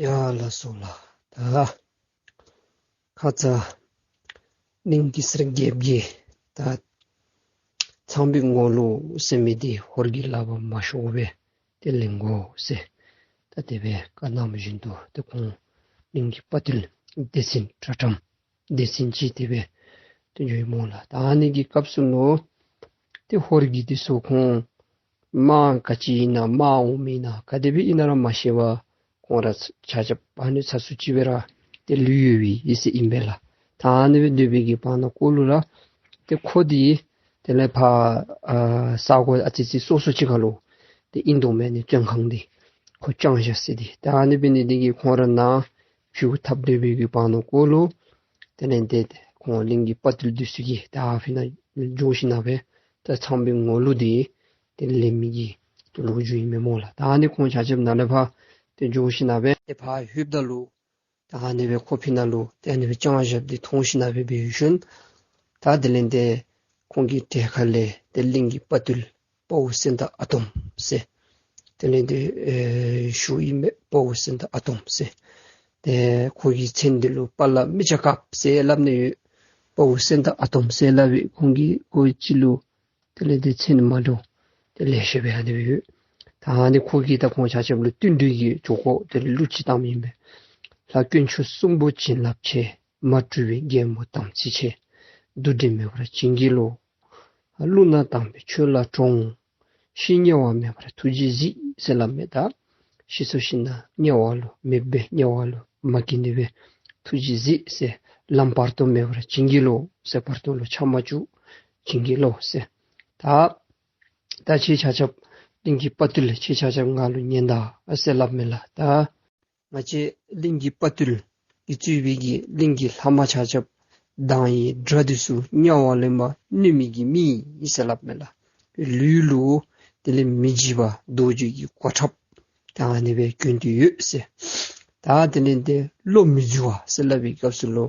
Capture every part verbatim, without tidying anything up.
ཡ་ལགས་སོ་ལགས། ད་ཁ་ཙ་གླིང་གེ་སར་རྒྱལཔོ་གིས་ད་ཚངས་པའི་ངོ་ལུག་ཟེར་མི་འདི་ཧོར་གྱི་ལག་པར་མ་ཤོར་བར་ཏེ་ལེན་དགོ་ཟེར་ད་དེ་སྦེ་བཀའ་གནང་བ་བཞིན་དུ་ཏེ་ཁོང་གླིང་གི་དཔའ་བརྟུལ་སྡེ་ཚན་དྲག་དྲགས་སྡེ་ཚན་ཅིག་དེ་སྦེ་ཏེ་འགྱོཝ་ཨིན་སྨོ་ལགས། ད་ཨ་ནི་གི་སྐབས་སུ་ལུ་ཏེ་ཧོར་གྱི་འདི་ཚུ་ཁོང་དམག་ག་ཅི་ཨིན་ན་དམག་འོག་མ་ཨིན་ན་ག་དེ་སྦེ་ཨིན་ན་ར་མ་ཤེས་པར་ཁོང་ར་ཆ་ཁྱབ་ཨ་ནི་ཚ་སུ་ཅིག་སྦེ་ར་ཏེ་ལུས་ཡོདཔ་ཨིན་ཟེར་ཨིན་པས་ལགས། ད་ཨ་ནི་སྦེ་སྡོད་པའི་གི་བར་ན་ཀོ་ལུ་ར་ཏེ་ཁོ་འདི་དེ་ལས་ཕར་ཨ་ས་གོ་ཨ་ཙི་ཙི་སོ་སོ་ཅིག་ཁར་ལུ་ཏེ་ཨིན་དོ་མས། ཨ་ནི་བཙོན་ཁང་འདི་ཁོ་བཅང་བཞག་ཟེར་འདི། ད་ཨ་ནི་འབད་ནི་འདི་གིས་ཁོང་ར་ནཱ་ཕྱི་ཁར་འཐབ་སྡོད་པའི་གི་བར་ན་ཀོ་ལུ་དེ་ལས་ཏེ་ཁོང་གླིང་གི་དཔའ་བརྟུལ་འདི་ཚུ་གིས་ད་ཨ་ཕི་ནང་འགྱོ་ཞིནམ་ལས་ད་ཚངས་པའི་ངོ་ལུག་འདི་ཏེ་ལེན་མི་གི་ཏེ་ལོ་རྒྱུས་ཨིན་མས་སྨོ་ལགས། ད་ཨ་ནི་ཁོང་ཆ་ཁྱབ་ནཱ་ལས་ཕར་ཏེ་འགྱོ་ཞིནམ་ལས་ཏེ་ཕར་ལྷོདཔ་ད་ལུ་ད་ཨ་ནི་སྦེ་ཁོ་ཕི་ནང་ལུ་ཏེ་ཨ་ནི་སྦེ་བཅང་བཞགཔ་འདི་མཐོང་ཞིནམ་ལས་འབད་ཞིནམ་ད་དེ་ལས་ཏེ་ཁོང་གི་གྲལ་ཁ་ལས་ཏེ་གླིང་གི་དཔའ་བརྟུལ་དཔའ་བོ་སེང་སྟག་ཨ་དོམ་ཟེར་དེ་ལས་ཏེ་ཨེ་ཞུཝ་ཨིན་མས། དཔའ་བོ་སེང་སྟག་ཨ་དོམ་ཟེར། ཏེ་ཁོ་གི་མཚན་འདི་ལུ་དཔའ་ལ་མི་ཆ་དཀརཔོ་ཟེར་སླབ་ནི་ཡོད། དཔའ་བོ་སེང་སྟག་ཨ་དོམ་ཟེར་སླབ་པའི་ཁོང་གི་ཁོ་ཅིག་ལུ་དེ་ལས་ཏེ་མཚན་མ་འདྲཝ་ཏེ་ལེ་ཤ་སྦེ་ཨ་ནི་སྦེ་ཡོད། ད་ཨ་ནི་ཁོ་གིས་ད་ཁོང་ཆ་ཁྱབ་ལུ་བསྟུན་གྲོས་ཀྱི་འགྱོ་དགོཔ་དེ་ལས་གླུ་ཅིག་བཏངམ་ཨིན་པས། ལྷ་དཀོན་མཆོག་གསུམ་པོ་བྱིན་རླབས་ཆེ། མ་གྲུབ་པའི་རྒྱལ་མོ་དམ་ཚིག་ཆེ། འདུ་འབྲལ་མེད་པར་བྱིན་གྱིས་རློབས། ཀླུ་ནག་དམ་པའི་ཆོས་ལ་དྲང་། ཤི་དམྱལ་བ་མེད་པར་ཐུགས་རྗེས་གཟིགས་ཟེར་སླབ་མས། ད་ཤི་སོ་ཞིནམ་ལས་དམྱལ་བ་ལུ་མེདཔ་སྦེ་དམྱལ་བ་ལུ་མ་སྐྱེ་ནི་སྦེ་ཐུགས་རྗེས་གཟིགས་ཟེར། ལམ་བར་དོ་མེད་པར་བྱིན་གྱིས་རློབས་ཟེར། བར་དོ་ལུ་ཆ་མ་བཅུག་བྱིན་གྱིས་རློབས་ཟེར། ད་ད་ཁྱེད་ཆ་ཁྱབ་གླིང་གི་དཔའ་བརྟུལ་ཁྱེད་ཆ་ཁྱབ་ང་ལུ་ཉན་ད་ཟེར་སླབ་མས་ལགས། ད་ང་བཅས་གླིང་གི་དཔའ་བརྟུལ་གྱིས་གཙོས་པའི་གི་གླིང་གི་ལྷ་དམག་ཆ་ཁྱབ་མདངས་ཡི་དགྲ་འདི་ཚུ་དམྱལ་བ་ལས་མར་བསྣོན་མི་གི་མི་ཨིན་ཟེར་སླབ་མས་ལགས། ལུས་ལུ་དེ་ལས་མི་འཇིགས་པ་རྡོ་རྗེ་གི་གོ་ཁྲབ་ད་ཨ་ནི་སྦེ་གྱོན་ཏེ་ཡོད་ཟེར། ད་དེ་ལས་ཏེ་བློ་མི་འཛུལ་བ་ཟེར་སླབ་པའི་སྐབས་སུ་ལུ་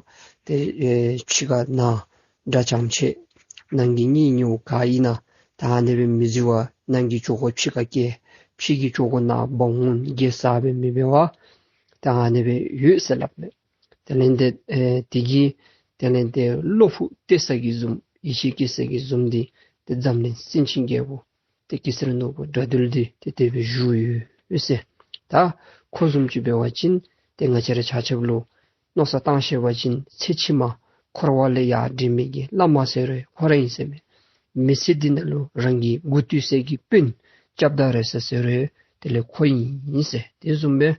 ཏེ་ཨེ་ཕྱི་ཁ་ནང་དགྲ་ཙམ་ཅིག་ནང་གི་གཉེན་ཉེཝ་ག་ཨིན་ན་ད་ཨ་ནི་སྦེ་མི་འཛུལ་བར་ནང་གི་ཇོ་ཁོ་ཕྱི་ཁར་བསྐྱལ། ཕྱི་གི་ཇོ་ཁོ་ནང་འབག་འོང་གེ་ཟེར་སྦེ་མི་འབད་བར་ད་ཨ་ནི་སྦེ་ཡོད་ཟེར་སླབ་མས། དེ་ལས་ཏེ་ཨེ་དེ་གི་དེ་ལས་ཏེ་བློ་ཕུགས་གཏད་ས་གི་བཟུམ་ཡིད་ཆེས་བསྐྱེད་ས་གི་བཟུམ་འདི་ཏེ་འཛམ་གླིང་སེང་ཆེན་རྒྱལ་པོ་ཏེ་གེ་སར་ནོར་བུ་དགྲ་འདུལ་འདི་ཏེ་དེ་སྦེ་བཞུགས་ཡོད་ཟེར། ད་ཁོ་བཟུམ་ཅིག་འབད་བ་ཅིན་ཏེ་ང་བཅས་ར་ཆ་ཁྱབ་ལུ་མནོ་བསམ་བཏང་ཤེས་པ་ཅིན་ཚེ་ཕྱི་མ་འཁོར་བ་ལས་ཡར་འདྲེན་མི་གི་བླ་མ་ཟེར་རུང་ཁོ་ར་ཨིན་ཟེར་མས། མི་ཚེ་འདི་ནང་ལུ་རང་གི་མགུ་སྟོན་ས་གི་དཔོན་སྐྱབས་དང་རེ་ས་ཟེར་རུང་དེ་ལས་ཁོ་ཨིན་ཟེར། དེ་བཟུམ་སྦེ་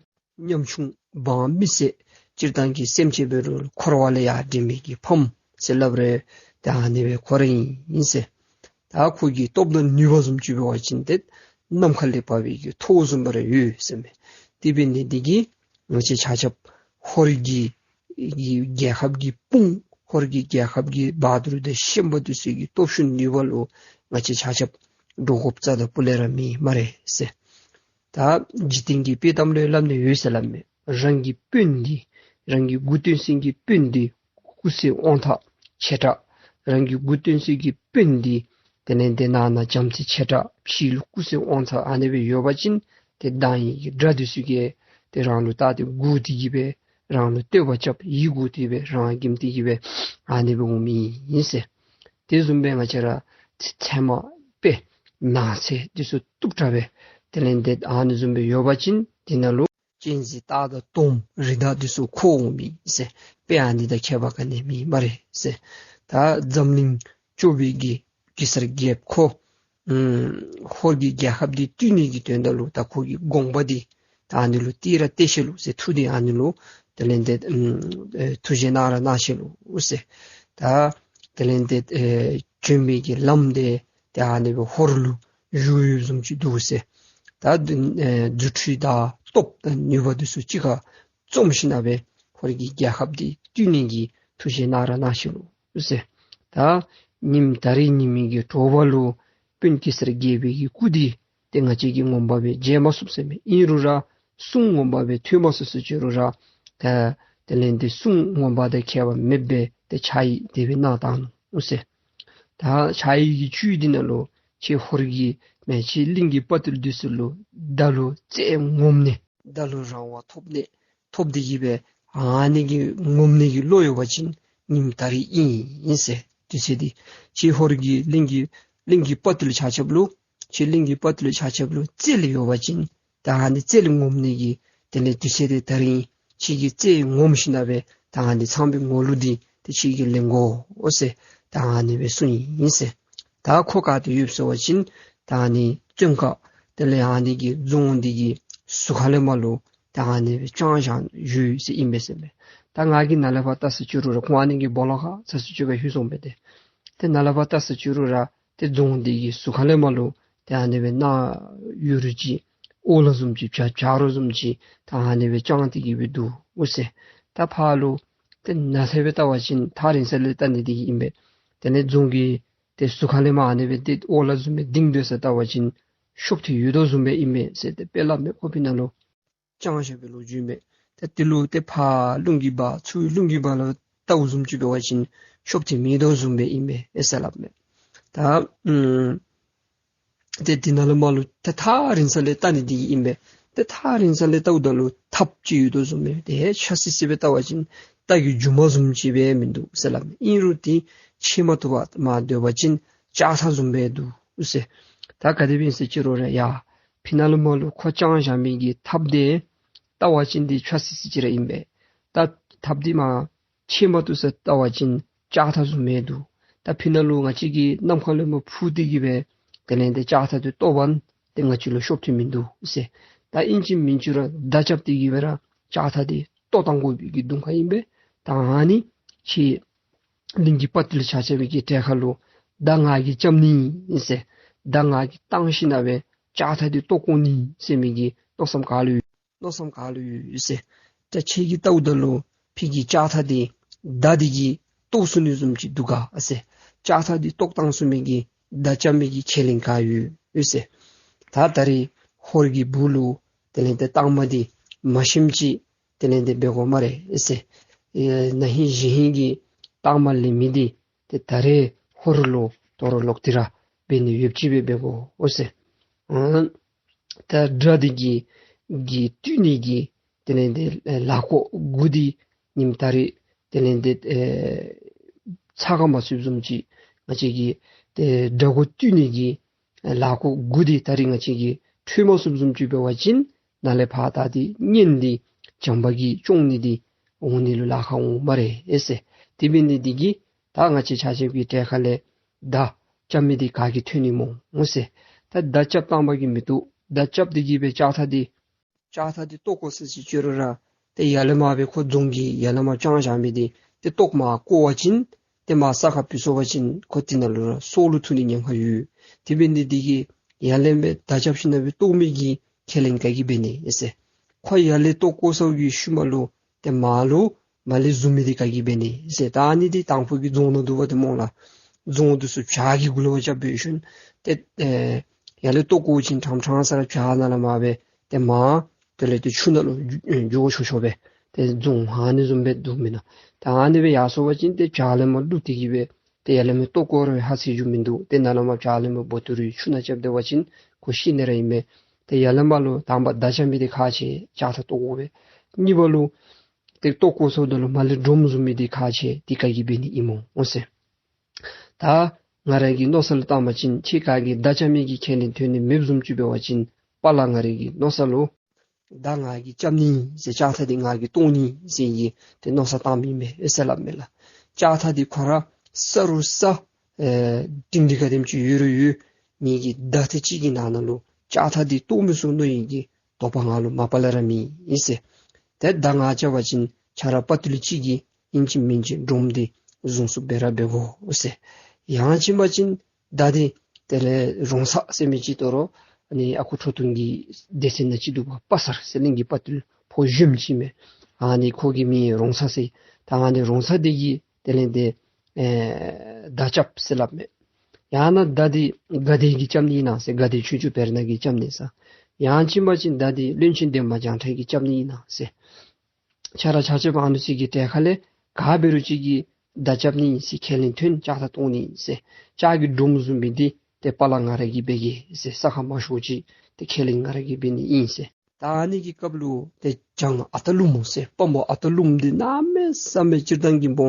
ཉམ་ཆུང་འབངས་མི་སེར་སྤྱིར་བཏང་གི་སེམས་ཅན་འབད་རུང་འཁོར་བ་ལས་ཡར་འདྲེན་མི་གི་ཕམ་ཟེར་སླབ་རུང་ད་ཨ་ནི་སྦེ་ཁོ་ར་ཨིན་ཟེར། ད་ཁོ་གི་སྟོབས་དང་ནུས་པ་བཟུམ་ཅིག་འབད་བ་ཅིན་ཏེ་ནམ་མཁའ་ལས་འབབ་པའི་གི་ཐོག་བཟུམ་སྦེ་ར་ཡོད་ཟེར་མས། དེ་འབད་ནི་འདི་གིས་ང་བཅས་ཆ་ཁྱབ་ཧོར་གྱི་གི་རྒྱལ་ཁབ་ཀྱི་དཔུང་ཧོར་གྱི་རྒྱལ་ཁབ་ཀྱི་བ་དུར་དང་ཤན་པ་འདི་ཚུ་གི་སྟོབས་ཤུགས་ནུས་པ་ལུ་ང་བཅས་ཆ་ཁྱབ་འདྲོག་དགོཔ་རྩ་དང་སྤུ་ལས་ར་མེད་སྨ་རེ་ཟེར། ད་འཇིག་རྟེན་གྱི་དཔྱེ་གཏམ་ལུ་སླབ་ནི་ཡོད་ཟེར་སླབ་མས། རང་གི་དཔོན་འདི་རང་གི་མགུ་སྟོན་ས་གི་དཔོན་འདི་སྐུ་ཚེ་དབང་ཐང་ཆེ་དྲགས། རང་གི་མགུ་སྟོན་ས་གི་དཔོན་འདི་དེ་ལས་ཏེ་ནང་ན་བྱམས་བརྩེ་ཆེ་དྲགས། ཕྱི་ལུ་སྐུ་ཚེ་དབང་ཐང་ཨ་ནི་སྦེ་ཡོད་པ་ཅིན་ཏེ་མདངས་ཡི་གི་དགྲ་འདི་ཚུ་གིས་ཏེ་རང་ལུ་བལྟ་སྟེ་མགུ་སྟེ་གི་སྦེ་རང་ལུ་བསྟོད་པ་རྐྱབ་ཡིད་མགུ་སྟེ་སྦེ་རང་འགྱིམ་སྟེ་གི་སྦེ་ཨ་ནི་སྦེ་འོང་མི་ཨིན་ཟེར། དེ་བཟུམ་སྦེ་ང་བཅས་ར་ཚེ་ཚེ་མ་དཔེ་ནགས་ཚལ་འདི་ཚུ་སྟུག་དྲགས་སྦེ་དེ་ལས་ཏེ་ཨ་ནི་བཟུམ་སྦེ་ཡོད་པ་ཅིན་དེ་ནང་ལུ་གཅན་གཟན་སྟག་དང་དོམ་རི་དྭགས་འདི་ཚུ་འཁོར་འོང་མི་ཟེར། དཔེ་ཨ་ནི་དང་ཁྱད་པར་ག་ནི་མེད་སྨ་རེ་ཟེར། ད་འཛམ་གླིང་སྐྱོབ་པའི་གི་གེ་སར་རྒྱལཔོ་ཁོ་ཨམ་ཧོར་གྱི་རྒྱལ་ཁབ་འདི་བཏུལ་ནི་གི་དོན་དག་ལུ་ད་ཁོ་གི་དགོངས་པ་འདི་ད་ཨ་ནི་ལུ་གཏད་ར་གཏད་ཤེས་ལོ་ཟེར། ཐུགས་འདི་ཨ་ནི་ལུ་དེ་ལས་ཏེ་ཨམ་ཨེ་ཐུགས་བཞེད་གནང་ར་གནང་ཤེས་ལོ་ཟེར། ད་དེ་ལས་ཏེ་ཨེ་བྱོན་པའི་གི་ལམ་འདི་ཏེ་ཨ་ནི་སྦེ་ཧོར་ལུ་བཞུགས་ཡོདཔ་བཟུམ་ཅིག་འདུག་ཟེར། ད་ཨེ་རྫུ་འཕྲུལ་དང་སྟོབས་དང་ནུས་པ་འདི་ཚུ་གཅིག་ཁར་འཛོམས་ཞིནམ་ལས་ཧོར་གྱི་རྒྱལ་ཁབ་འདི་བཏུལ་ནི་གི་ཐུགས་བཞེད་གནང་ར་གནང་ཤེས་ལོ་ཟེར། ད་ཉིནམ་ད་རིས་ཉིནམ་གི་དྲོ་པ་ལུ་དཔོན་གེ་སར་རྒྱལ་པོའི་གི་སྐུ་འདི་ཏེ་ང་བཅས་ཀྱིས་ངོ་མ་སྦེ་མཇལ་མ་ཚུགས་ཟེར་མས། ཨིན་རུང་ར་གསུང་ངོ་མ་སྦེ་ཐོས་མ་ཚུགས་ཟེར་ཅི་རུང་ར་ད་དེ་ལས་ཏེ་གསུང་ངོ་མ་དང་ཁྱད་པར་མེདཔ་སྦེ་ཏེ་ཕྱག་ཡིག་དེ་སྦེ་གནང་བཏང་ནུག་ཟེར། ད་ཕྱག་ཡིག་གི་བཅུད་འདི་ནང་ལུ་ཁྱེད་ཧོར་གྱི་མེན་ཁྱེད་གླིང་གི་དཔའ་བརྟུལ་འདི་ཚུ་ལུ་བདག་ལུ་རྩལ་ངོམས་ནས་བདག་ལུ་རང་དབང་ཐོབ་ནས་ ཐོབ་སྟེ་གི་སྦེ་ཨ་ནི་གི་ངོམས་ནི་གི་བློ་ཡོད་པ་ཅིན་ཉིནམ་ད་རིས་ཨིན་ཟེར། དུས་ཚོད་འདི་ཁྱེད་ཧོར་གྱི་གླིང་གི་གླིང་གི་དཔའ་བརྟུལ་ཆ་ཁྱབ་ལུ་ཁྱེད་གླིང་གི་དཔའ་བརྟུལ་ཆ་ཁྱབ་ལུ་རྩལ་ཡོད་པ་ཅིན་ད་ཨ་ནི་རྩལ་ངོམས་ནི་གི་དེ་ལས་དུས་ཚོད་འདི་ད་རིས་ཁྱེད་ཀྱི་རྩལ་ངོམས་ཞིནམ་ལས་ད་ཨ་ནི་ཚངས་པའི་ངོ་ལུག་འདི་ཏེ་ཁྱེད་ཀྱིས་ལེན་དགོ་ཟེར་ད་ཨ་ནི་སྦེ་གསུངས་ཡི་ཟེར། ད་ཁོ་ག་ཏེ་ཡོདཔ་ཟེར་བ་ཅིན་ད་ཨ་ནི་བཙོན་ཁང་དེ་ལས་ཨ་ནི་གི་རྫོང་འདི་གི་ཟུར་ཁ་ལས་མར་ལུ་ད་ཨ་ནི་སྦེ་དཔྱང་བཞག་ཡོད་ཟེར་ཨིན་པས་ཟེར་མས། ད་ང་གིས་ནཱ་ལས་ཕར་བལྟ་ས་ཅིག་རུང་ར་ཁོང་ཨ་ནི་གི་སྦོ་ལོགས་ཁར་ཚ་སུ་ཅིག་ཁར་ལྷོད་སོང་པས་ཏེ། ཏེ་ནཱ་ལས་ཕར་བལྟ་ས་ཅིག་རུང་ར་ཏེ་རྫོང་འདི་གི་ཟུར་ཁ་ལས་མར་ལུ་ཏེ་ཨ་ནི་སྦེ་ནཱ་ཡོད་རུང་ཅིག་ཨོ་ལ་བཟུམ་ཅིག་བྱ་བྱ་རོག་བཟུམ་ཅིག་ད་ཨ་ནི་སྦེ་དཔྱང་སྟེ་གི་སྦེ་འདུག་ཟེར། ད་ཕར་ལུ་ཏེ་ནཱ་ལས་སྦེ་བལྟ་བ་ཅིན་ཐག་རིང་ས་ལས་བལྟ་ནི་འདི་གིས་ཨིན་པས། དེ་ལས་རྫོང་གི་ཏེ་ཟུར་ཁ་ལས་མར་ཨ་ནི་སྦེ་ཏེ་ཨོ་ལ་བཟུམ་སྦེ་ལྡིང་སྡོད་ས་བལྟ་བ་ཅིན་ཤོབ་ཐེབས་ཡོད་དོ་བཟུམ་སྦེ་ཨིན་མས་ཟེར། ཏེ་དཔེ་སླབ་མས། ཁོ་ཕི་ནང་ལུ་དཔྱང་བཞག་པའི་ལོ་རྒྱུས་མས། ཏེ་དེ་ལུ་ཏེ་ཕར་རླུང་གིས་འབག་ཚུར་རླུང་གིས་འབག་ལུ་བལྟཝ་བཟུམ་ཅིག་འབད་བ་ཅིན་ཤོབ་ཐེབས་མེད་དོ་བཟུམ་སྦེ་ཨིན་མས་ཨེ་ཟེར་སླབ་མས། ད་ཨམ་ཏེ་དེ་ནང་ལུ་མར་ལུ་ཏེ་ཐག་རིང་ས་ལས་བལྟ་ནི་འདི་གིས་ཨིན་པས། ཏེ་ཐག་རིང་ས་ལས་བལྟཝ་ད་ལུ་ཐགཔ་ཅིག་ཡོད་དོ་བཟུམ་སྦེ་ཏེ་ཆ་སི་སི་སྦེ་བལྟ་བ་ཅིན་རྟ་གི་རྒྱུ་མ་བཟུམ་ཅིག་སྦེ་མིན་འདུག་ཟེར་སླབ་མས། ཨིན་རུང་ཏེ་ཕྱེ་མ་བཏུབ་པར་མར་སྡོད་པ་ཅིན་ལྕགས་ཐག་བཟུམ་སྦེ་འདུག་ཟེར། ད་ག་དེ་སྦེ་ཨིན་ཟེར་ཅི་རུང་ར་ཡ་ཕི་ནང་ལུ་མར་ལུ་ཁོ་དཔྱང་བཞག་མི་གི་ཐགཔ་འདི་བལྟ་བ་ཅིན་འདི་ཆ་སི་སི་ཅིག་ར་ཨིན་པས། ད་ཐགཔ་འདི་མར་ཕྱེ་མ་བཏུབ་ས་བལྟ་བ་ཅིན་ལྕགས་ཐག་བཟུམ་སྦེ་འདུག། ད་ཕི་ནང་ལུ་ང་བཅས་ཀྱིས་གནམ་ཁ་ལས་མར་འཕུར་ཏེ་གི་སྦེ་དེ་ལས་ཏེ་ལྕགས་ཐག་འདི་བཏོག་པ་ན་ཏེ་ང་བཅས་ལུ་ཤོབ་ཐེབས་མིན་འདུག་ཟེར། ད་ཨིན་ཅི་མིན་ཅི་ར་མདའ་རྐྱབ་སྟེ་གི་སྦེ་ར་ལྕགས་ཐག་འདི་བཏོག་བཏང་དགོ་པའི་གི་དུང་ཁ་ཨིན་པས། ད་ཨ་ནི་ཁྱེད་གླིང་གི་དཔའ་བརྟུལ་ཆ་ཁྱབ་ཀྱི་གྲལ་ཁར་ལུ་མདའ་ང་གིས་རྐྱབ་ནི་ཨིན་ཟེར། མདའ་ང་གིས་བཏང་ཞིནམ་ལས་ལྕགས་ཐག་འདི་བཏོག་དགོ་ནི་ཟེར་མི་གི་མནོ་བསམ་ག་ལུ་ཡོད། མནོ་བསམ་ག་ལུ་ཡོད་ཟེར། ད་ཁྱེད་ཀྱིས་བལྟཝ་ད་ལུ་ཕི་གི་ལྕགས་ཐག་འདི་མདའ་འདི་གིས་བཏོག་ཚུགས་ནི་བཟུམ་ཅིག་འདུག་ག་ཟེར། ལྕགས་ཐག་འདི་བཏོག་བཏང་ཚུགས་མི་གི་མདའ་རྐྱབ་མི་གི་ཁས་ལེན་ག་ཡོད་ཟེར། ད་ད་རིས་ཧོར་གྱི་སྦུག་ལུ་དེ་ལས་ཏེ་རྟགས་མ་འདི་མ་ཤེསཔ་ཅིག་དེ་ལས་ཏེ་འབད་དགོ་སྨ་རེ་ཟེར། ཨེ་ན་ཧིང་གཞེས་ཧིང་གི་རྟགས་མ་ལེན་མི་འདི་ཏེ་ད་རེས་ཧོར་ལུ་དོ་རུང་ལོག་སྟེ་ར་འབད་ནི་ཡོདཔ་ཅིག་སྦེ་འབད་དགོ་ཟེར། ཨ་ད་དགྲ་འདི་གི་གིས་བཏུལ་ནི་གི་དེ་ལས་ཏེ་ལག་སྐོར་དགུ་འདི་ཉིནམ་ད་རིས་དེ་ལས་ཏེ་ཨེ་ཚགས་ཁར་མ་ཚུདཔ་བཟུམ་ཅིག་ང་བཅས་ཀྱིས་ཏེ་དགྲ་མགོ་བཏུལ་ནི་གི་ལག་སྐོར་དགུ་འདི་ད་རིས་ང་བཅས་ཀྱིས་འཕྲོད་མ་ཚུགསཔ་བཟུམ་ཅིག་འབད་བ་ཅིན་ནཱ་ལས་ཕར་ད་འདི་གཉེན་འདི་བྱམས་པ་གིས་སྐྱོང་ནི་འདི་འོང་ནི་ལུ་ལཱ་ཁག་འོང་སྨ་རེ་ཨེ་ཟེར། དེ་འབད་ནི་འདི་གིས་ད་ང་བཅས་ཆ་ཁྱབ་ཀྱི་གྲལ་ཁ་ལས་མདའ་རྐྱབ་མི་འདི་ག་གིས་ཐོན་ནི་སྨོ་ཟེར། ད་མདའ་རྐྱབ་བཏང་བ་གིས་མི་བཏུབ། མདའ་རྐྱབ་སྟེ་གི་སྦེ་ལྕགས་ཐག་འདི་ལྕགས་ཐག་འདི་བཏོག་དགོ་ཟེར་ཅི་ཅི་རུང་ར་ཏེ་ཡར་ལས་མར་སྦེ་ཁོ་རྫོང་གི་ཡར་ལས་མར་དཔྱང་བཞག་མི་འདི་ཏེ་བཏོག་མར་བཀོ་བ་ཅིན་ཏེ་མར་ས་ཁར་བུད་སོང་བ་ཅིན་ཁོ་འདི་ནང་ལུ་ར་སྲོག་ལུ་ཐུག་ནི་ཉེན་ཁ་ཡོད། དེ་འབད་ནི་འདི་གིས་ཡར་ལས་སྦེ་མདའ་རྐྱབ་ཞིནམ་ལས་སྦེ་བཏོག་མི་གི་ཁས་ལེན་ག་གིས་འབད་ནི་ཨེ་ཟེར། ཁོ་ཡར་ལས་བཏོག་བཀོ་ཚར་བའི་ཤུལ་མ་ལུ་ཏེ་མར་ལུ་མར་ལས་བཟུང་མི་འདི་ག་གིས་འབད་ནི་ཨེ་ཟེར། ད་ཨ་ནི་འདི་དང་ཕུ་གི་རྫོང་ནང་འདུག་པ་ཏེ་སྨོ་ལགས། རྫོང་འདི་ཚུ་བྱག་གིས་གུ་ལུ་རྐྱབ་སྦེ་ཞིནམ་ཏེ་ཨེ་ཡར་ལས་བཏོག་བཀོ་ཅིན་ཕྲང་ཕྲང་ས་ར་བྱག་ནང་ལས་མར་སྦེ་ཏེ་མར་དེ་ལས་ཏེ་ཆུ་ནང་ལུ་འགྱོ་ཆོག་ཆོག་སྦེ་ཏེ་རྫོང་ཨ་ནི་བཟུམ་སྦེ་འདུག་མེན་ན། ད་ཨ་ནི་སྦེ་ཡར་སོང་བ་ཅིན་ཏེ་བྱག་ལས་མར་བླུགས་ཏེ་གི་སྦེ་ཏེ་ཡར་ལས་མར་བཏོག་བཀོ་རུང་ཧ་སེ་རྒྱུ་མིན་འདུག། ཏེ་ནཱ་ལས་མར་བྱག་ལས་མར་འབོ་ཏི་རུ་ཆུ་ནང་རྐྱབ་སྡོད་པ་ཅིན་ཁོ་ཤི་ནི་ར་ཨིན་མས། ཏེ་ཡར་ལས་མར་ལུ་དང་པ་མདའ་རྐྱབ་མི་འདི་ཁག་ཆེ་ལྕགས་ཐག་བཏོག་དགོ་པས། གཉིས་པ་ལུ་ཏེ་བཏོག་བཀོ་ཚརཝ་ད་ལུ་མར་ལས་སྒྲོམ་བཟུང་མི་འདི་ཁག་ཆེ་འདི་ག་གིས་འབད་ནི་ཨིན་སྨོ་འོང་ཟེར། ད་ང་ར་གི་མནོ་ས་ལུ་བཏང་བ་ཅིན་ཁྱེད་ག་གིས་མདའ་རྐྱབ་མི་གི་ཁས་ལེན་ཐོན་ནི་མེདཔ་བཟུམ་ཅིག་འབད་བ་ཅིན་པ་ལགས་ང་ར་གི་མནོ་ས་ལུ་མདའ་ང་གིས་རྐྱབ་ནི་ཟེར་ལྕགས་ཐག་འདི་ང་གིས་བཏོག་ནི་ཟེར་གྱི་ཏེ་མནོ་བསམ་བཏངམ་ཨིན་མས་ཨེ་ཟེར་སླབ་མས་ལགས། ལྕགས་ཐག་འདི་ཁོ་ར་སྲ་རུང་སྲ་ཨེ་སྒྲིང་སྒྲི་ག་དེམ་ཅིག་ཡོད་རུང་ཡོད། མི་གི་མདའ་ཐེངས་གཅིག་གི་ནང་ན་ལུ་ལྕགས་ཐག་འདི་བཏོག་མི་ཚུགས་མནོ་ནི་གི་དོགས་པ་ང་ལུ་མ་པ་ལས་ར་མེད་ཨིན་ཟེར། ཏེ་མདའ་ང་རྐྱབ་པ་ཅིན་ཁྱོད་ར་དཔའ་བརྟུལ་ཅིག་གིས་ཨིན་ཅི་མིན་ཅི་སྒྲོམ་འདི་བཟུང་ཚུགསཔ་སྦེ་ར་འབད་དགོ་ཟེར། ཡང་ཅིན་པ་ཅིན་མདའ་འདི་དེ་ལས་རོང་ཚ་ཟེར་མི་ཅིག་དོ་རུང་ཨ་ནི་ཨ་ཁུ་ཁྲོ་ཐུང་གི་སྡེ་ཚན་ནང་ཅིག་འདུག་པ། དཔའ་གསར་ཟེར་གླིང་གི་དཔའ་བརྟུལ་ཕོ་གཞོནམ་ཅིག་མས། ཨ་ནི་ཁོ་གི་མིང་རོང་ཚ་ཟེར། ད་ཨ་ནི་རོང་ཚ་འདི་གིས་དེ་ལས་ཏེ་ཨེ་མདའ་རྐྱབ་ཟེར་སླབ་མས། ཡང་ན་མདའ་འདི་དགའ་བདེ་གིས་རྐྱབ་ནི་ཨིན་ན་ཟེར། དགའ་བདེ་ཆོས་སྐྱོང་བེར་ནག་གིས་རྐྱབ་ནི་ཟེར། ཡང་ཅིན་པ་ཅིན་མདའ་འདི་བློན་ཆེན་འདན་མ་བྱང་ཁྲ་གིས་རྐྱབ་ནི་ཨིན་ན་ཟེར། ཁྱོད་ར་ཆ་ཁྱབ་ཨ་ནི་ཚུ་གི་གྲལ་ཁ་ལས་ག་འབད་རུང་ཅིག་གིས་མདའ་རྐྱབ་ནི་ཨིན་ཟེར་ཁས་ལེན་ཐོན། ལྕགས་ཐག་བཏོག་ནི་ཨིན་ཟེར། ལྕགས་ཀྱི་སྒྲོམ་བཟུང་མི་འདི་ཏེ་པ་ལགས་ང་ར་གིས་འབད་གེ་ཟེར། ས་ཁར་མ་ཤོར་ཅིག་ཏེ་ཁས་ལེན་ང་ར་གིས་འབད་ནི་ཨིན་ཟེར། ད་ཨ་ནི་གི་སྐབས་ལུ་ཏེ་བྱང་ཨ་སྟག་ཀླུ་མོ་ཟེར་དཔའ་མོ་ཨ་སྟག་ཀླུ་མོ་འདི་གནམ་མེད་ས་མེད་སྤྱིར་བཏང་གི་མོ་